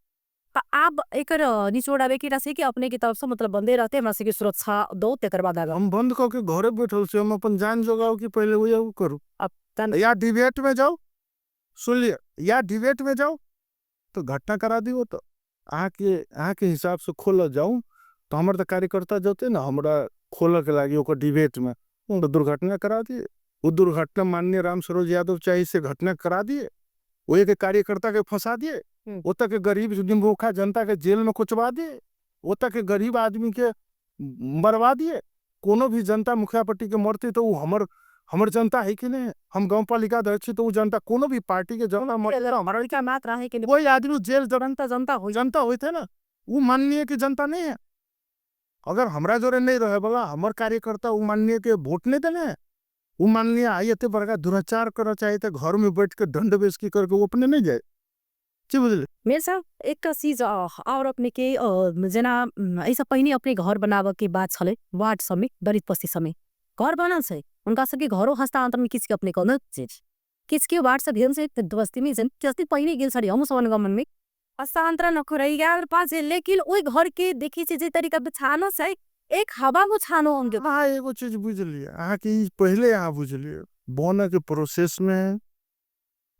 S1: आब एकर निचोड़ आबे के छै कि अपने के तरफ से मतलब बंदे रहते, हमरा सबके सुरक्षा दो, तेकर बाद आगा।
S2: हम बंद क के घरे बैठल छी, हम अपन जान जोगाओ कि पहले वही करू।
S1: अब
S2: या डिबेट में जाओ, सुन लिया, या डिबेट में जाओ तो घटना करा दियो। तो अहाँ के हिसाब से खोल जाऊं तो हमर तो कार्यकर्ता जते ना हमरा खोल के लागी ओकर डिबेट में तो दुर्घटना करा दिए। वो दुर्घटना माननीय राम सरोज यादव चाहिए से घटना करा दिए, वो एक कार्यकर्ता के फंसा दिए, ओतऽ के गरीब निमोखा जनता के जेल में कोचवा दिए, ओतऽ के गरीब आदमी के मरवा दिए। कोनो भी जनता मुखियापट्टी के मरते तो वो हमर जनता है कि नहीं। हम गाँव पालिका अध्यक्ष छी तो वो जनता कोनो भी पार्टी के जनता मर-
S1: हमारा क्या मात रहा है कि नहीं?
S2: वही आदमी जेल
S1: जनता जनता हो
S2: जनता होते ना, वो माननीय की जनता नहीं है। अगर हमरा जोरे नहीं रहे वाला हमर कार्यकर्ता वो माननीय के वोट नहीं देने है, वो माननीय आई एते बड़का दुराचार करना चाहे तो घर में बैठ के दंड बेसकी करके वो अपने नहीं जाए। जी बुझलिए।
S1: मेरे साहब एक चीज और अपने के जेना ऐसा पहिने अपने घर बनावे के बात छले वार्ड समेत दलित बस्ती समेत घर बनल छै, उनका सबके घरो हस्तांतरण किछ के अपने कहने चीज किछ के वार्ड सब भेल छै बस्ती में जन जस्ती पहिने गेल छली हमहूँ सब अनुगमन में हस्तांतरण रहि गेल पास, लेकिन ओहि घर के देखै छै जे तरीका बिछानो छै, एक हवा में छानो हम देखो।
S2: अहाँ एगो चीज बुझलिए, अहाँ के ई पहले अहाँ बुझलिए बने के प्रोसेस में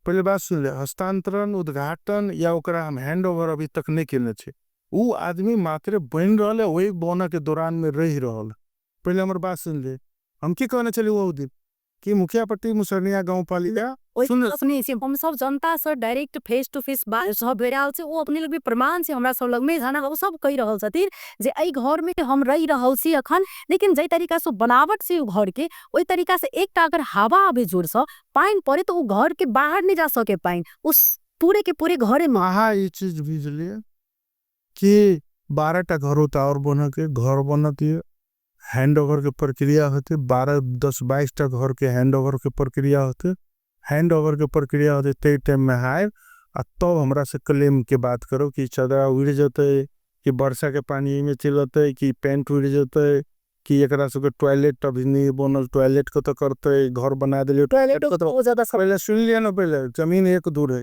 S2: पहले बात सुन ले, हस्तांतरण उद्घाटन या ओकरा हम हैंड ओवर अभी तक नहीं केने छी। उ आदमी मात्र बनि रहल है, वही बने के दौरान में रहि रहल है। पहले हमर बात सुन ले, हम की कहने छली ओ दिन कि मुखियापट्टी मुसहरनिया गाँव पालिका
S1: ओहि
S2: सुन ले।
S1: सुनै छी, हम सब जनता से डायरेक्ट फेस टू फेस बात सब भए रहल छै, ओ अपने लग भी प्रमाण छै, हमरा सब लग में जना ओ सब कहि रहल छथिन जे एहि घर में हम रहि रहल छी अखन, लेकिन जाहि तरीका से बनावट छै ओ घर के ओहि तरीका से एकटा अगर हवा आबे जोर से पानि पड़े तो ओ घर के बाहर नहीं जा सके पानि, उस पूरे के पूरे घरे में।
S2: अहाँ ई चीज बुझलिए कि 12 टा घर होता और बन के घर बनत हैंड ओवर के प्रक्रिया होते, 12 10 22 टा घर के हैंड ओवर के प्रक्रिया होते, हैंड ओवर के प्रक्रिया होते ते टाइम में आए आ तब हमरा से क्लेम के बात करो कि चदरा उड़ जते, कि वर्षा के पानी में चलते, कि पेंट उड़ जते, कि एकरा सबके टॉयलेट अभी नहीं बनल, टॉयलेट कत करते, घर बना दिलियो,
S1: टॉयलेट
S2: कत
S1: बहुत ज्यादा सब-
S2: पहले सुन लिया ना, पहले जमीन एक दूर है,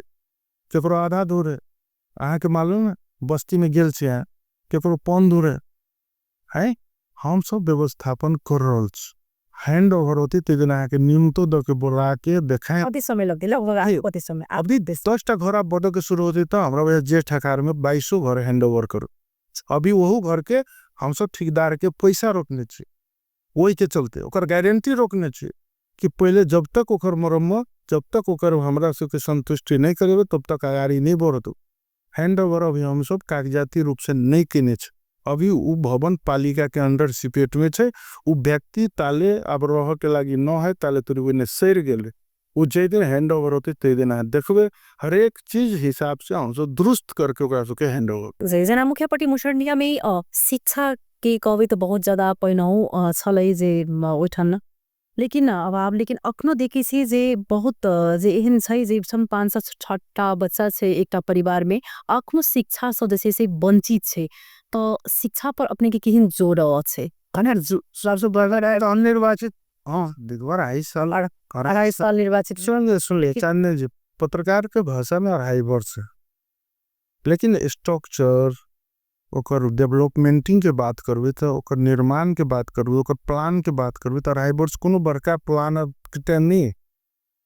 S2: केकरो आधा दूर है, अहाँ के मालूम है बस्ती में गेल छी अहाँ, केकरो पौन दूर है, हैं? हम सब व्यवस्थापन कर रहल छी। हैंड ओवर होती ते दिन अहाँ के न्यूनतो द के बोला के देखाय।
S1: कति समय लगतै? लगभग
S2: आयो।
S1: कति समय? आब
S2: अभी 10 टा घर आप बदल के शुरू होती तो हमरा वजह जेठ आकार में 22 घर हैंड ओवर करू। अभी वहु घर के हम सब ठेकेदार के पैसा रोकने छी, वही के चलते ओकर गारंटी रोकने छी कि पहले जब तक ओकर मरम्मत, जब तक ओकर हमरा सबके संतुष्टि नहीं करेबे तब तक आगाड़ी नहीं बढ़तौ। हैंड ओवर अभी हम सब कागजाती रूप से नहीं केने छी। अभी उ भवन पालिका के अंडर सिपेट में छै, उ व्यक्ति ताले अब रह के लागी न है, ताले तुरी ओने सड़ गेले। उ जे दिन हैंड ओवर होते ते दिन अहाँ देखबे हरेक चीज हिसाब से हम सब दुरुस्त करके ओकरा सबके हैंड ओवर।
S1: जे जेना मुखियापट्टी मुसहरनिया में शिक्षा के कहबै तऽ बहुत ज्यादा पहिनहु छलै जे ओहिठाम, लेकिन अभाव, लेकिन अखनो देखै छी जे बहुत जे एहन छै जे सम पाँच सँ छठटा बच्चा छै एकटा परिवार में, अखनो शिक्षा सँ जे छै से वंचित छै, तऽ शिक्षा पर अपने के केहन जोर छै?
S2: कने सबसे बड़का रहै तऽ अननिर्वाचित, हाँ, दिगवार अढ़ाई साल,
S1: अढ़ाई साल निर्वाचित।
S2: सुन ले, सुन ले, चंदन जी, पत्रकार के भाषा में 2.5 वर्ष, लेकिन स्ट्रक्चर ओकर डेवलपमेंटिंग के बात करबे तो ओकर निर्माण के बात करबे, ओकर प्लान के बात करबे तो 2.5 वर्ष कोनो बड़का प्लान के नहीं।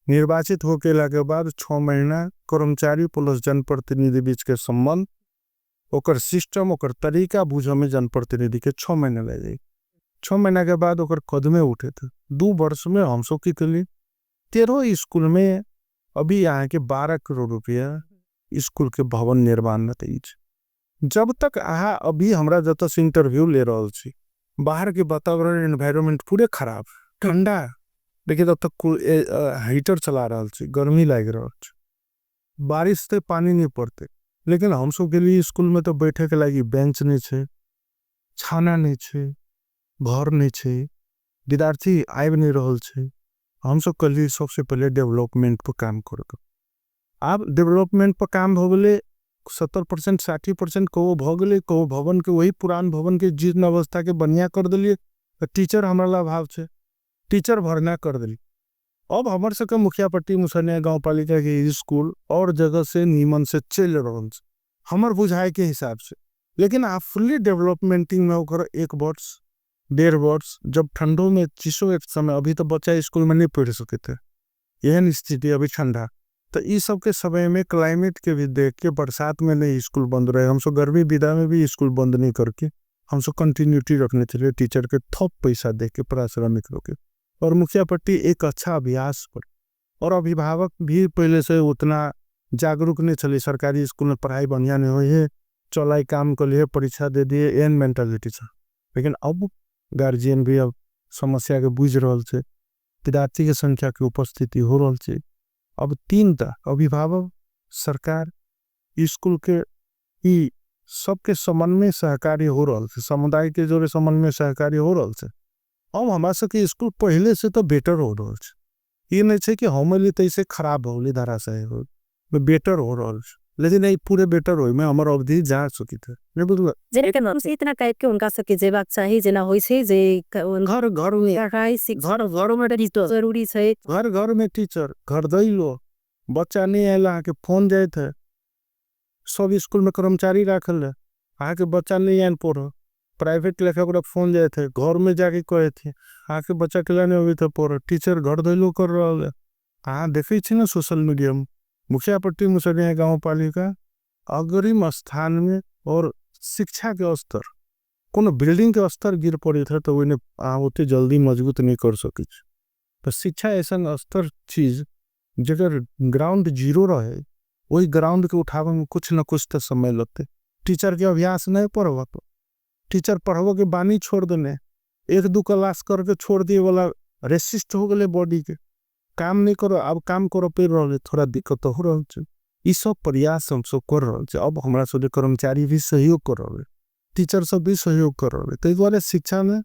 S2: निर्वाचित होके के बाद 6 महीना कर्मचारी प्लस जनप्रतिनिधि बीच के संबंध, ओकर सिस्टम, ओकर तरीका बुझे में जनप्रतिनिधि के 6 महीना लग जाए। 6 महीना के बाद ओकर कदमे उठे थे। 2 वर्ष में हम सब की कली 13 स्कूल में अभी यहाँ के 12 करोड़ रुपया स्कूल के भवन निर्माण में तेज। जब तक अहाँ अभी हमरा जतऽ से इंटरव्यू ले रहल छी, बाहर के वातावरण एनवायरमेंट पूरे खराब, ठंडा, लेकिन तब तक हीटर चला रहल छी, गर्मी लागि रहल छी, बारिश ते पानी नहीं पड़ते, लेकिन हम सब के लिए स्कूल में तो बैठे के लागि बेंच नहीं छे, छाना नहीं छे, घर नहीं छे, विद्यार्थी आबि नहीं रहल छे। हम सब कहलिए सबसे पहले डेवलपमेंट पर काम करू। आब डेवलपमेंट पर काम हो गए 70% 60% कहो भ गेलै, कहो भवन के वही पुरान भवन के जीर्ण अवस्था के बढ़िया कर दिलिए। टीचर हमरा ला अभाव छे, टीचर भरना कर दिलिए। अब हमर सबके मुखियापट्टी मुसहरनिया गाँव पालिका के स्कूल और जगह से नीमन से चल रहल छे हमर बुझाए के हिसाब से। लेकिन आप फुल्ली डेवलपमेंटिंग में ओकर 1 वर्ष 1.5 वर्ष, जब ठंडो में चिसो एक समय, अभी तो बच्चा स्कूल में नहीं पढ़ सके थे, एहन स्थिति अभी ठंडा, तो इस सब के समय में क्लाइमेट के भी देख के बरसात में नहीं स्कूल बंद रहे। हम सब गर्मी विदा में भी स्कूल बंद नहीं करके हम सब कंटिन्यूटी रखने चले, टीचर के थोप पैसा दे के पारिश्रमिक रोके। और मुखियापट्टी एक अच्छा अभ्यास पर, और अभिभावक भी पहले से उतना जागरूक नहीं चले, सरकारी स्कूल में पढ़ाई बढ़िया नहीं हुई है, चलाई काम कर लिए परीक्षा दे दिए, एहन मेंटालिटी था। लेकिन अब गार्जियन भी अब समस्या के बुझ रहा है, विद्यार्थी के संख्या के उपस्थिति हो रहा है। अब 3टा अभिभावक, सरकार, स्कूल के ई सबके समन्वय सहकारी हो रहा है, समुदाय के जोड़े समन्वय सहकारी हो रहा है। अब हमारा सबके स्कूल पहले से तो बेटर हो रहा है, ये नहीं है कि हम लिए तो इसे खराब हो गई धराशायी हो, बेटर हो रहा है, लेकिन नहीं पूरे बेटर हो, मैं हमारा अवधि जा चुकी थे। नहीं बुझल?
S1: जेना के नाम से इतना टाइप के उनका सबके जेबाक चाही, जेना होइ छै जे
S2: घर घर में
S1: पढ़ाई शिक्षा
S2: घर घर में
S1: टीचर जरूरी छै।
S2: घर घर में टीचर, घर दैलो बच्चा नहीं आयल अहाँ के फोन जाइत है, सब स्कूल में कर्मचारी राखल है, अहाँ के बच्चा नहीं आयल पढ़, प्राइवेट लेखा ओकरा फोन जाइत है, घर में जाके कहे थे अहाँ के बच्चा के नहीं अबैत है पढ़, टीचर घर दैलो कर रहा है। अहाँ देखै छी ने सोशल मीडिया में मुखियापट्टी मुसहरनिया गाँव पालिका अग्रिम स्थान में और शिक्षा के स्तर कोनो बिल्डिंग के स्तर गिर पड़े है तो ओहिने अहाँ ओते जल्दी मजबूत नहीं कर सकै छी। तो शिक्षा ऐसा स्तर चीज जकर ग्राउंड जीरो रहे, वही ग्राउंड के उठावे में कुछ न कुछ तो समय लगते। टीचर के अभ्यास नहीं पढ़ब, टीचर पढ़ब के बानी छोड़ देने, 1-2 क्लास करके छोड़ दिए वाला रेसिस्ट हो गए बॉडी के, काम नहीं करो, अब काम करो पेड़ रहे, थोड़ा दिक्कत हो रहा है। ये सब प्रयास हम सब कर रहा है। अब हमारा सब कर्मचारी भी सहयोग कर रहे हैं, टीचर सब भी सहयोग कर रहे हैं, तो द्वारा शिक्षा में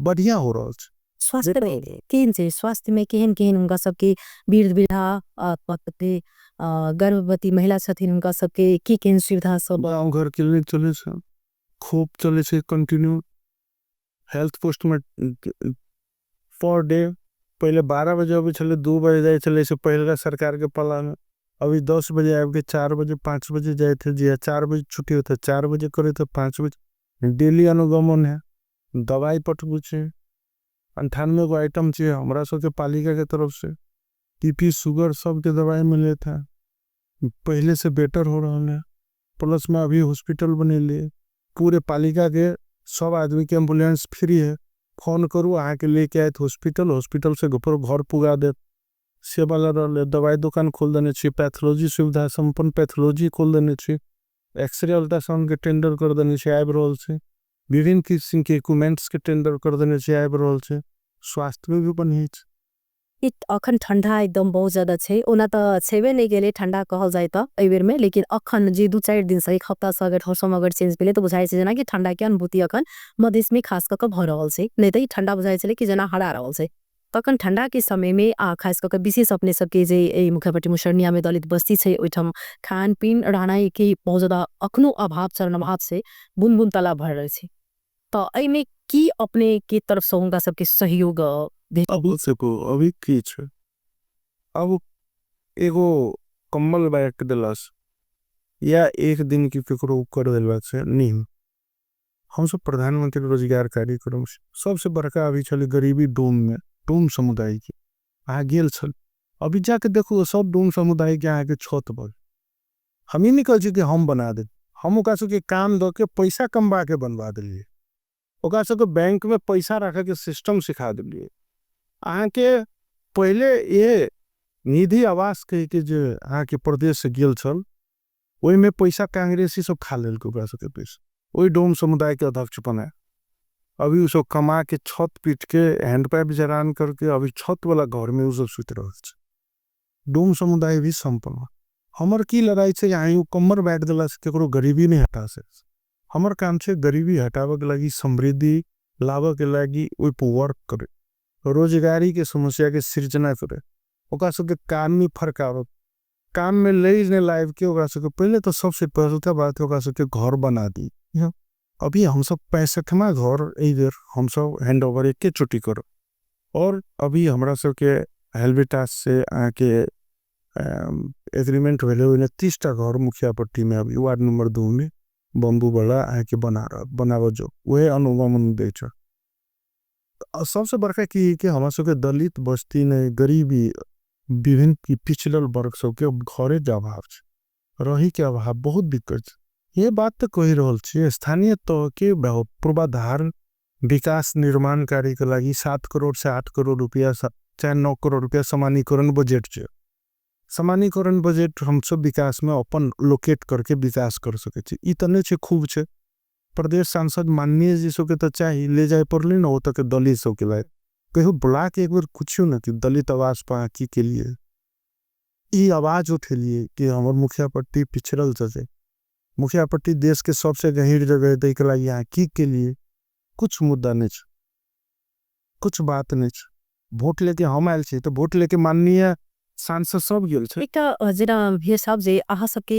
S2: बढ़िया हो रहा है।
S1: स्वास्थ्य में केहन छै? स्वास्थ्य में केहन केहन हुनका सबके वृद्ध वृद्धा, गर्भवती महिला छथिन, हुनका सबके की केहन सुविधा सब?
S2: गाँव घर क्लिनिक चले छै, खूब चले छै कंटिन्यू। हेल्थ पोस्ट में पर डे पहले 12 बजे अबै छलै, 2 बजे जाइ छलै, से पहले सरकार के पाला में अभी 10 बजे आबि के 4 बजे 5 बजे जाए थे, जी 4 बजे छुट्टी होता है, 4 बजे करे थे 5 बजे डेली अनुगमन है, दवाई पठबू छै, 98 गो आइटम छै हमरा सबके पालिका के तरफ से, बीपी शुगर सबके दवाई मिले था, पहले से बेटर हो रहा है। प्लस में अभी हॉस्पिटल बनेलिए, पूरे पालिका के सब आदमी के एम्बुलेंस फ्री है, फोन करू अहाँ के लेके आए हॉस्पिटल, हॉस्पिटल से घर पुगा देत, से वाला रहले। दवाई दुकान खोल देने छी, पैथोलॉजी सुविधा संपन्न पैथोलॉजी खोल देने छी, एक्सरे अल्ट्रासाउंड के टेंडर कर देने छी, आबि रहल छै, विभिन्न किस्म के इक्विपमेंट्स के टेंडर कर देने छी, आबि रहल छै। स्वास्थ्य में भी बढ़िया छै।
S1: अखन ठंडा एकदम बहुत ज्यादा छै, ओना तऽ छेबे नहि गेलै ठंडा कहल जाय तऽ एहि बेर में, लेकिन अखन जे 2-4 दिन से 1 हफ्ता से अगर मौसम अगर चेंज भेलै तऽ बुझाइ छै जेना कि ठंडा के अनुभूति अखन मधेश में खास कऽ कऽ भऽ रहल छै, नहि तऽ ई ठंडा बुझाइ छलै कि जेना हरा रहल छै। तखन ठंडा के समय में खास कऽ कऽ विशेष अपने सबके जे एहि मुखियापट्टी मुसहरनिया में दलित बस्ती छै, ओहिठाम खान पीन रहनाइ के बहुत ज्यादा अखनो अभाव चरण अभाव छै, बुन बुन तला भर रहल छै, तऽ एहिमे की अपने के तरफ से हुनका सबके सहयोग
S2: अब देखो अभी की छै, अब एगो कम्बल बाँट देलस या एक दिन की केकरो कर देलस से नहीं। हम सब प्रधानमंत्री रोजगार कार्यक्रम से सबसे बड़का अभी छले गरीबी डोम में, डोम समुदाय के अहाँ गेल छल, अभी जाके देखू सब डोम समुदाय के अहाँ के छत पर। हम ही नहीं कहै छी कि हम बना दे, हम ओकरा सबके काम दऽ के पैसा कमबा के बनवा देलियै, ओकरा सबके बैंक में पैसा रखे के सिस्टम सिखा देलियै। अहाँ के पहले ये निधि आवास कह के जे अहाँ के प्रदेश से गेल छल, ओहि में पैसा कांग्रेसी सब खा लेलकै ओकरा सबके पैसा, ओहि डोम समुदाय के अध्यक्ष बनाए। अभी उ सब कमा के छत पीट के हैंड पाइप जरान करके अभी छत वाला घर में उ सब सुत रहल छै। डोम समुदाय भी संपन्न। हमर की लड़ाई छै, यहाँ you कमर बैठ देला से केकरो गरीबी नहीं हटा सके। हमर काम छै गरीबी हटावे के लागी, समृद्धि लावे के लागी, ओइ पर वर्क करे, रोजगारी के समस्या के सृजना करे, ओकरा सबके काम में फर्क आवे, काम में ले ने लाइव के ओकरा सबके पहले तो सबसे पहलका बात है ओकरा सबके घर बना दी। अभी हम सब 65वां घर इधर हम सब हैंड ओवर एक के छुट्टी करो। और अभी हमरा सबके हेल्वेटास से आके एग्रीमेंट भेले, ओहिने 30टा घर मुखिया पट्टी में अभी वार्ड नंबर 2 में बम्बू वाला आके बना रहा, बनाव जो वह अनुगमन दे छे। सबसे बड़का की कि हमरा सबके दलित बस्ती ने गरीबी विभिन्न पिछड़ल वर्ग सबके घरे के अभाव छे, रही के अभाव बहुत दिक्कत छे। ये बात तो कही रहल छे, स्थानीय तह के पूर्वाधार विकास निर्माण कार्य के लागी 7 करोड़ से 8 करोड़ रुपया चाहे 9 करोड़ रुपया समानीकरण बजट छे। समानीकरण बजट हम सब विकास में अपन लोकेट करके विकास कर सके छे। ई त नहीं छे, खूब छे। प्रदेश सांसद माननीय जी सबके तो चाहिए ले जाए पड़ले न, ओ तक दलित सबके लाए कहियो बुला के एक बार पूछियो न कि दलित आवास पा की के लिए ई आवाज उठेलिए कि हमर मुखिया पट्टी पिछड़ल छे, मुखिया पट्टी देश के सबसे गहीर जगह है, तै के लागी यहाँ की के लिए कुछ मुद्दा नहीं छे, कुछ बात नहीं छे। वोट लेके हम आयल छे तो वोट लेके माननीय सांसद सब गेल छे।
S1: एकटा जेना भैया साहब जे अहाँ सबके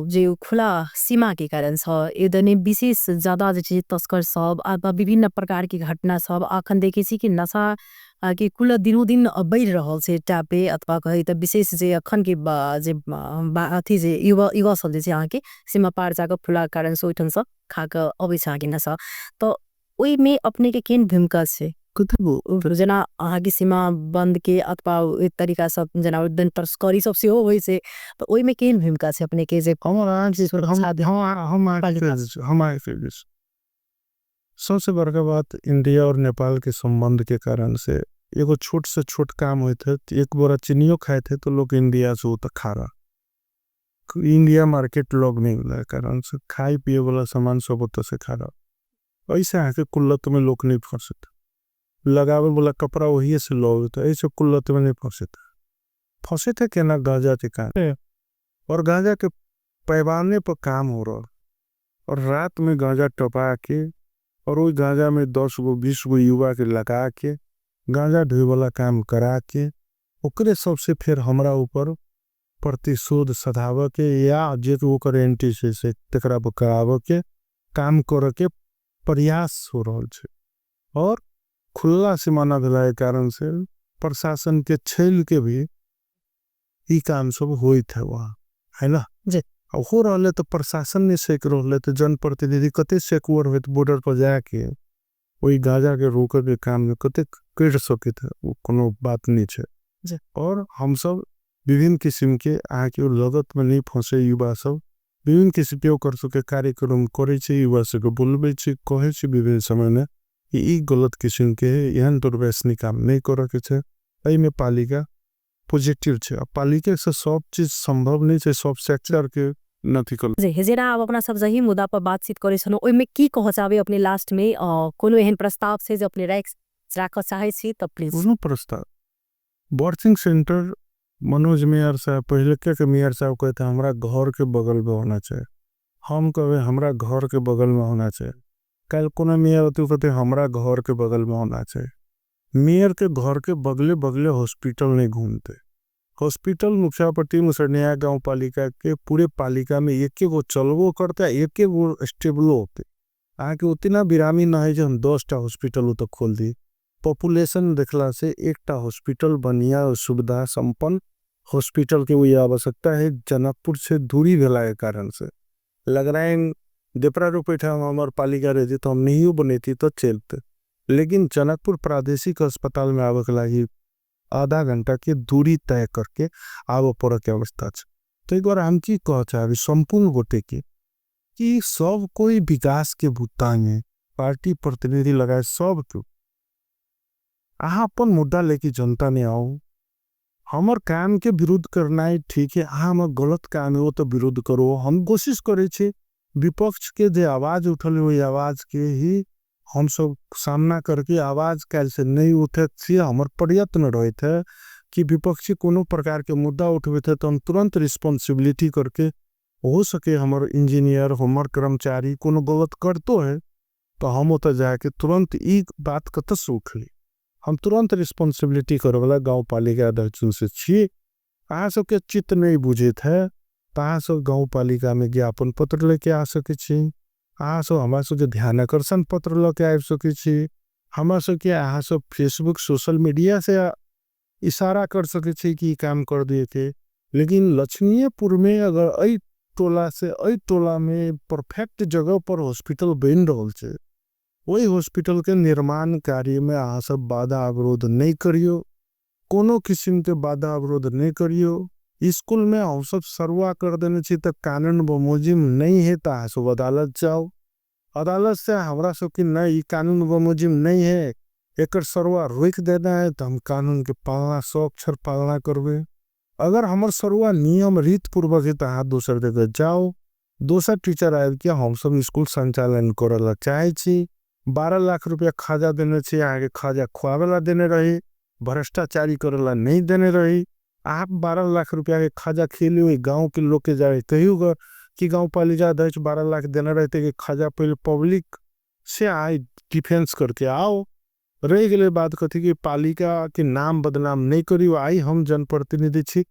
S1: जे खुला सीमा के कारण छ, एदने विशेष ज्यादा जे छै तस्कर सब अथवा विभिन्न प्रकार के घटना सब अखन देखे छी कि नशा के कुल दिनोदिन बढ़ि रहल छै टापे अथवा कही त विशेष जे अखन के जे अथी जे युवा सब जे छै अहाँके सीमा पार जाके खुला कारण से ओहिठाम सँ खा के अबै छै अहाँके नशा, त ओहिमे अपने के केहन भूमिका छै? जेना अहाँके सीमा बंद के अथवा ओहि तरीका सँ जेना ओहि दिन तस्करी सब सेहो होइ छै, त ओहिमे केहन भूमिका छै अपने के जे
S2: सबसे बड़का बात इंडिया और नेपाल के संबंध के कारण से एगो छोट से छोट काम होते है, एक बोरा चीनियो खाए थे तो लोग इंडिया से वो तो खा रहा, इंडिया मार्केट लोग नहीं मिला कारण से खाए पिए वाला सामान सब होता से खा रहा। ऐसे आके कुल्लत में लोग नहीं फंसते, लगावे वाला कपड़ा वही से लोग होता, ऐसे कुल्लत में नहीं फंसते। फंसे थे क्या गांजा के काम, और गांजा के पैमाने पर काम हो रहा, और रात में गांजा टपा के और वही गांजा में 10 गो 20 गो युवा के लगा के गांजा ढोए वाला काम करा के ओकरे सबसे फिर हमरा ऊपर प्रतिशोध सधाव के या जे ओकर एंटी से तकरा पर कराव के काम करे के प्रयास हो रहा है। और खुला सीमाना भेला के कारण से प्रशासन के छेल के भी ई काम सब होइत है वहाँ, है ना? अब हो रहा है तो प्रशासन ने सेक रहा है तो जनप्रतिनिधि कते सिक्योर होते बॉर्डर पर जाके वही गांजा के रोके के काम में कते कर सके थे, वो कोनो बात नहीं है। और हम सब विभिन्न किस्म के आके लगत में नहीं फंसे युवा सब विभिन्न किस्म के कर सके कार्यक्रम करे छे, युवा सबके बोलबे छे, कहे छे विभिन्न समय में कि ई गलत किस्म के है, एहन दुर्व्यसनी काम नहीं करे के छे। एहि में पालिका पॉजिटिव छे। अब पालिका से सब चीज संभव नहीं छे, सब सेक्टर के नथी कर।
S1: जे जेना अब अपना सब जही मुद्दा पर बातचीत करे छनो, ओहि में की कह चाहबे अपने लास्ट में, कोनो एहन प्रस्ताव छे जे अपने राख चाहे छी त प्लीज।
S2: कोनो प्रस्ताव बर्थिंग सेंटर मनोज मेयर साहब पहले के मेयर साहब कहते हमरा घर के बगल में होना चाहिए, हम कहे हमरा घर के बगल में होना चाहिए, कल कोनो मेयर होते कहते हमरा घर के बगल में होना चाहिए। मेयर के घर के बगले बगले हॉस्पिटल नहीं घूमते। हॉस्पिटल मुखियापट्टी मुसरनिया गांव पालिका के पूरे पालिका में एक एक गो चलबो करता है, एक एक गो स्टेबलो होते। आके उतना बिरामी ना है जो हम 10टा हॉस्पिटल उत खोल दी। पॉपुलेशन देखला से एकटा हॉस्पिटल बढ़िया सुविधा संपन्न हॉस्पिटल के वही आवश्यकता है जनकपुर से दूरी भेला के कारण से। लगराइन देपरा रूपेठा हमार पालिका रहती तो हम नहीं बनेती तो चलते, लेकिन जनकपुर प्रादेशिक अस्पताल में आवक लागी आधा घंटा के दूरी तय करके आव पर के अवस्था है। तो एक बार हम की कह चाहे संपूर्ण गोटे के कि सब कोई विकास के भुत्ता में पार्टी प्रतिनिधि लगाए सब क्यों आहा अपन मुद्दा लेके जनता ने आओ। हमर काम के विरुद्ध करना है ठीक है, आहा हमर गलत काम है वो तो विरुद्ध करो। हम कोशिश करें विपक्ष के जे आवाज उठल हुई आवाज के ही हम सब सामना करके आवाज कैसे नहीं उठे थी, हमर प्रयत्न रहे थे कि विपक्षी कोनो प्रकार के मुद्दा उठवे थे तो हम तुरंत रिस्पॉन्सिबिलिटी करके हो सके हमर इंजीनियर हमर कर्मचारी कोनो गलत करतो है तो हम उतर जाके तुरंत एक बात कत से उठली, हम तुरंत रिस्पॉन्सिबिलिटी करवला गाँव पालिका अध्यक्ष से छी। अहाँ सबके चित्त नहीं बुझे थे तो अहाँ सब गाँव पालिका में ज्ञापन पत्र लेके आ सके छी, अहाँ सब हमारा सबके ध्यानाकर्षण पत्र लेके आ सके छी, हमारा सबके अहाँ सब फेसबुक सोशल मीडिया से इशारा कर सके छी कि काम कर दिए थे। लेकिन लक्ष्मीपुर में अगर अई टोला से अई टोला में परफेक्ट जगह पर हॉस्पिटल बन रहा है, वही हॉस्पिटल के निर्माण कार्य में अहाँ सब बाधा अवरोध नहीं करियो, कोनो किस्म के बाधा अवरोध नहीं करियो। स्कूल में हम सब सर्वा कर देने चाहिए तो कानून बमोजिम नहीं है तो अहाँ सब अदालत जाओ, अदालत से हमरा सब कि नहीं कानून बमोजिम नहीं है एक सर्वा रोक देना है तो हम कानून के पालना 100 अक्षर पालना करवे। अगर हमार सर्वा नियम रीत पूर्वक है तो अहाँ दोसर जगह जाओ, दोसर टीचर आए कि हम सब स्कूल संचालन करला चाहे छी। 12 लाख रुपया खाजा देने चाहिए, आगे खाजा खुआवेला देने रही, भ्रष्टाचारी करला नहीं देने रही। आप 12 लाख रुपया के खाजा खेली हुई गाँव के लोग के जाए कहींगा कि गाँव पालिका अध्यक्ष 12 लाख देने रहते कि खाजा पहले पब्लिक से आए डिफेंस करके आओ। रह गए बात कथी कि पालिका के नाम बदनाम नहीं करी, आई हम जनप्रतिनिधि छी,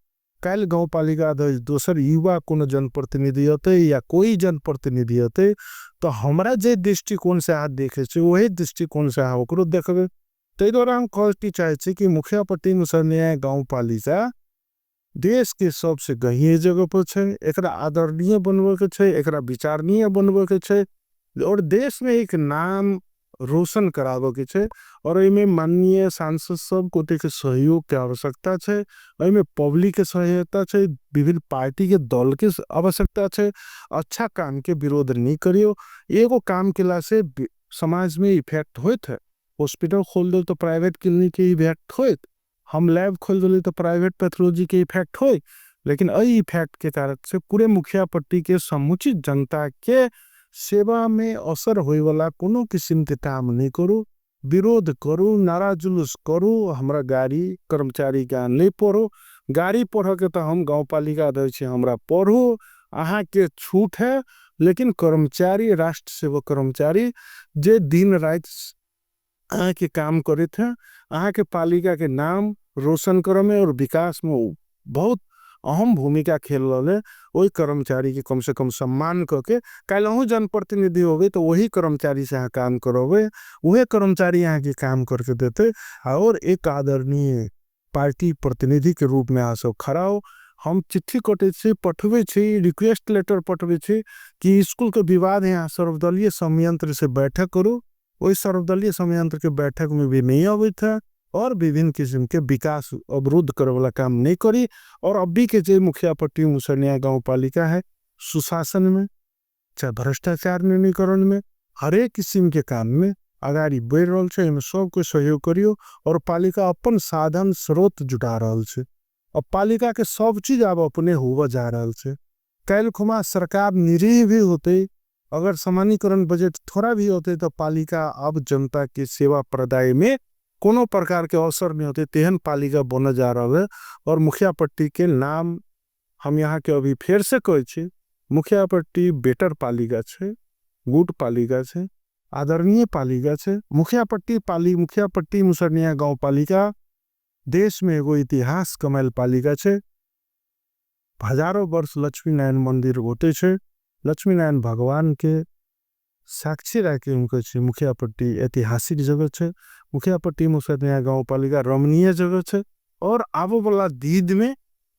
S2: कल गाँव पालिका अध्यक्ष दोसर युवा कोनो जनप्रतिनिधि होते या कोई जनप्रतिनिधि होते तो हमरा जे दृष्टिकोण से आप देखे छे वही दृष्टिकोण से आप ओकरो देखबे। तै द्वारा हम कहती चाहे छे कि मुखियापट्टी मुसरनिया गाँव पालिका देश के सबसे गहीर जगह पर छे, एकरा आदरणीय बनवे के छे, एकरा विचारणीय बनवे के छे और देश में एक नाम रोशन करावे के छे। और इमें माननीय सांसद सब कोटे के सहयोग के आवश्यकता छे, इमें पब्लिक के सहायता छे, विभिन्न पार्टी के दल के आवश्यकता छे। अच्छा काम के विरोध नहीं करियो, एगो काम केला से समाज में इफेक्ट होत है। हॉस्पिटल खोल दो तो प्राइवेट क्लिनिक के इफेक्ट होत, हम लैब खोल दो तो प्राइवेट पैथोलॉजी के इफेक्ट होत, लेकिन अई इफेक्ट के कारण से पूरे मुखियापट्टी के समुचित जनता के सेवा में असर होए वाला कोनो किस्म के काम नहीं करो, विरोध करो, नारा जुलूस करो। हमरा गाड़ी कर्मचारी का नहीं पढ़ो, गाड़ी पढ़ के तो हम गाँव पालिका अध्यक्ष हमरा पढ़ो, अहाँ के छूट है, लेकिन कर्मचारी राष्ट्र सेवक कर्मचारी जे दिन रात अहाँ के काम करे थे, अहाँ के पालिका के नाम रोशन करे में और विकास में बहुत अहम भूमिका खेल रहे, वही कर्मचारी के कम से कम सम्मान करके कल अहूँ जनप्रतिनिधि हो गए तो वही कर्मचारी से यहाँ काम करोगे, वही कर्मचारी यहाँ के काम करके देते और एक आदरणीय पार्टी प्रतिनिधि के रूप में यहाँ सब खड़ा हो। हम चिट्ठी कटे छे, पठवे छे, रिक्वेस्ट लेटर पठवे छे कि स्कूल के विवाद है यहाँ सर्वदलीय संयंत्र से बैठक करो, वही सर्वदलीय संयंत्र के बैठक में भी नहीं आवे था और विभिन्न किस्म के विकास अवरुद्ध करे वाला काम नहीं करी। और अभी के जो मुखियापट्टी मुसरनिया गाँव पालिका है सुशासन में चाहे भ्रष्टाचार न्यूनीकरण में हरेक किस्म के काम में अगाड़ी बढ़ रहा है, इनमें सब कोई सहयोग करियो और पालिका अपन साधन स्रोत जुटा रहा है। अब पालिका के सब चीज अब अपने हुआ जा रहा है। कल खुमा सरकार निरीह भी होते, अगर सामान्यकरण बजट थोड़ा भी होते तो पालिका अब जनता के सेवा प्रदाय में कोनो प्रकार के अवसर नहीं होते, तेहन पालिका बन जा रहा है। और मुखियापट्टी के नाम हम यहाँ के अभी फिर से कहै छी, मुखियापट्टी बेटर पालिका छे, गुड पालिका छे, आदरणीय पालिका छे। मुखियापट्टी मुसरनिया गाँव पालिका देश में एगो इतिहास कमायल पालिका छे। हजारों वर्ष लक्ष्मीनारायण मंदिर होते छे, लक्ष्मीनारायण भगवान के साक्षी रह के उनके छे। मुखियापट्टी ऐतिहासिक जगह छे, मुखियापट्टी मुसरनिया गाँव पालिका रमणीय जगह छे और आबो वाला दीद में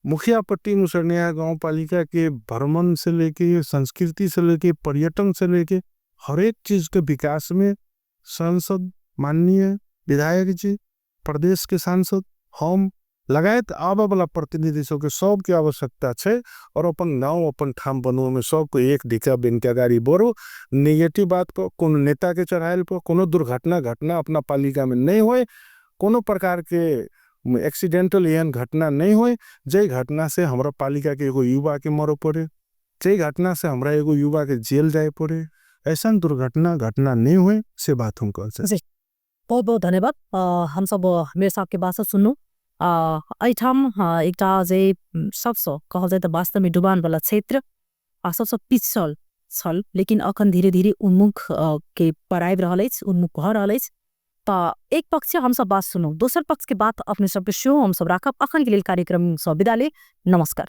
S2: मुखियापट्टी मुसरनिया गाँव पालिका के भ्रमण से लेके संस्कृति से लेके पर्यटन से लेके हरेक चीज के विकास में सांसद माननीय विधायक जी, प्रदेश के सांसद, हम लगायत आबे वाला प्रतिनिधि सबके सबके आवश्यकता छै। और अपन गाँव अपन ठाम बनवे में सबको एक ढिका बन के अगाड़ी बढ़ो। नेगेटिव बात पर कोनो नेता के चढ़ायल पर कोनो दुर्घटना घटना अपना पालिका में नहीं होए, कोनो प्रकार के एक्सीडेंटल एहन घटना नहीं होए जै घटना से हमरा पालिका के एगो युवा के मरे पड़े, जै घटना से हमरा एगो युवा के जेल जाए पड़े, ऐसा दुर्घटना घटना नहीं होए, से बात हम कह सकते हैं।
S1: जी, बहुत बहुत धन्यवाद। हम सब मेयर साहब के बात सुनू। एहिठाम एकटा जे सबसँ कहल जाय तऽ वास्तव में डुबान वाला क्षेत्र आ सबसँ पिछड़ल छल, लेकिन अखन धीरे धीरे उन्मुख के पर आबि रहल अछि, उन्मुख भऽ रहल अछि। तऽ एक पक्ष हम सब बात सुनू, दोसर पक्ष के बात अपने सबके सेहो हम सब राखब। अखन के लेल कार्यक्रम सँ विदा ले, नमस्कार।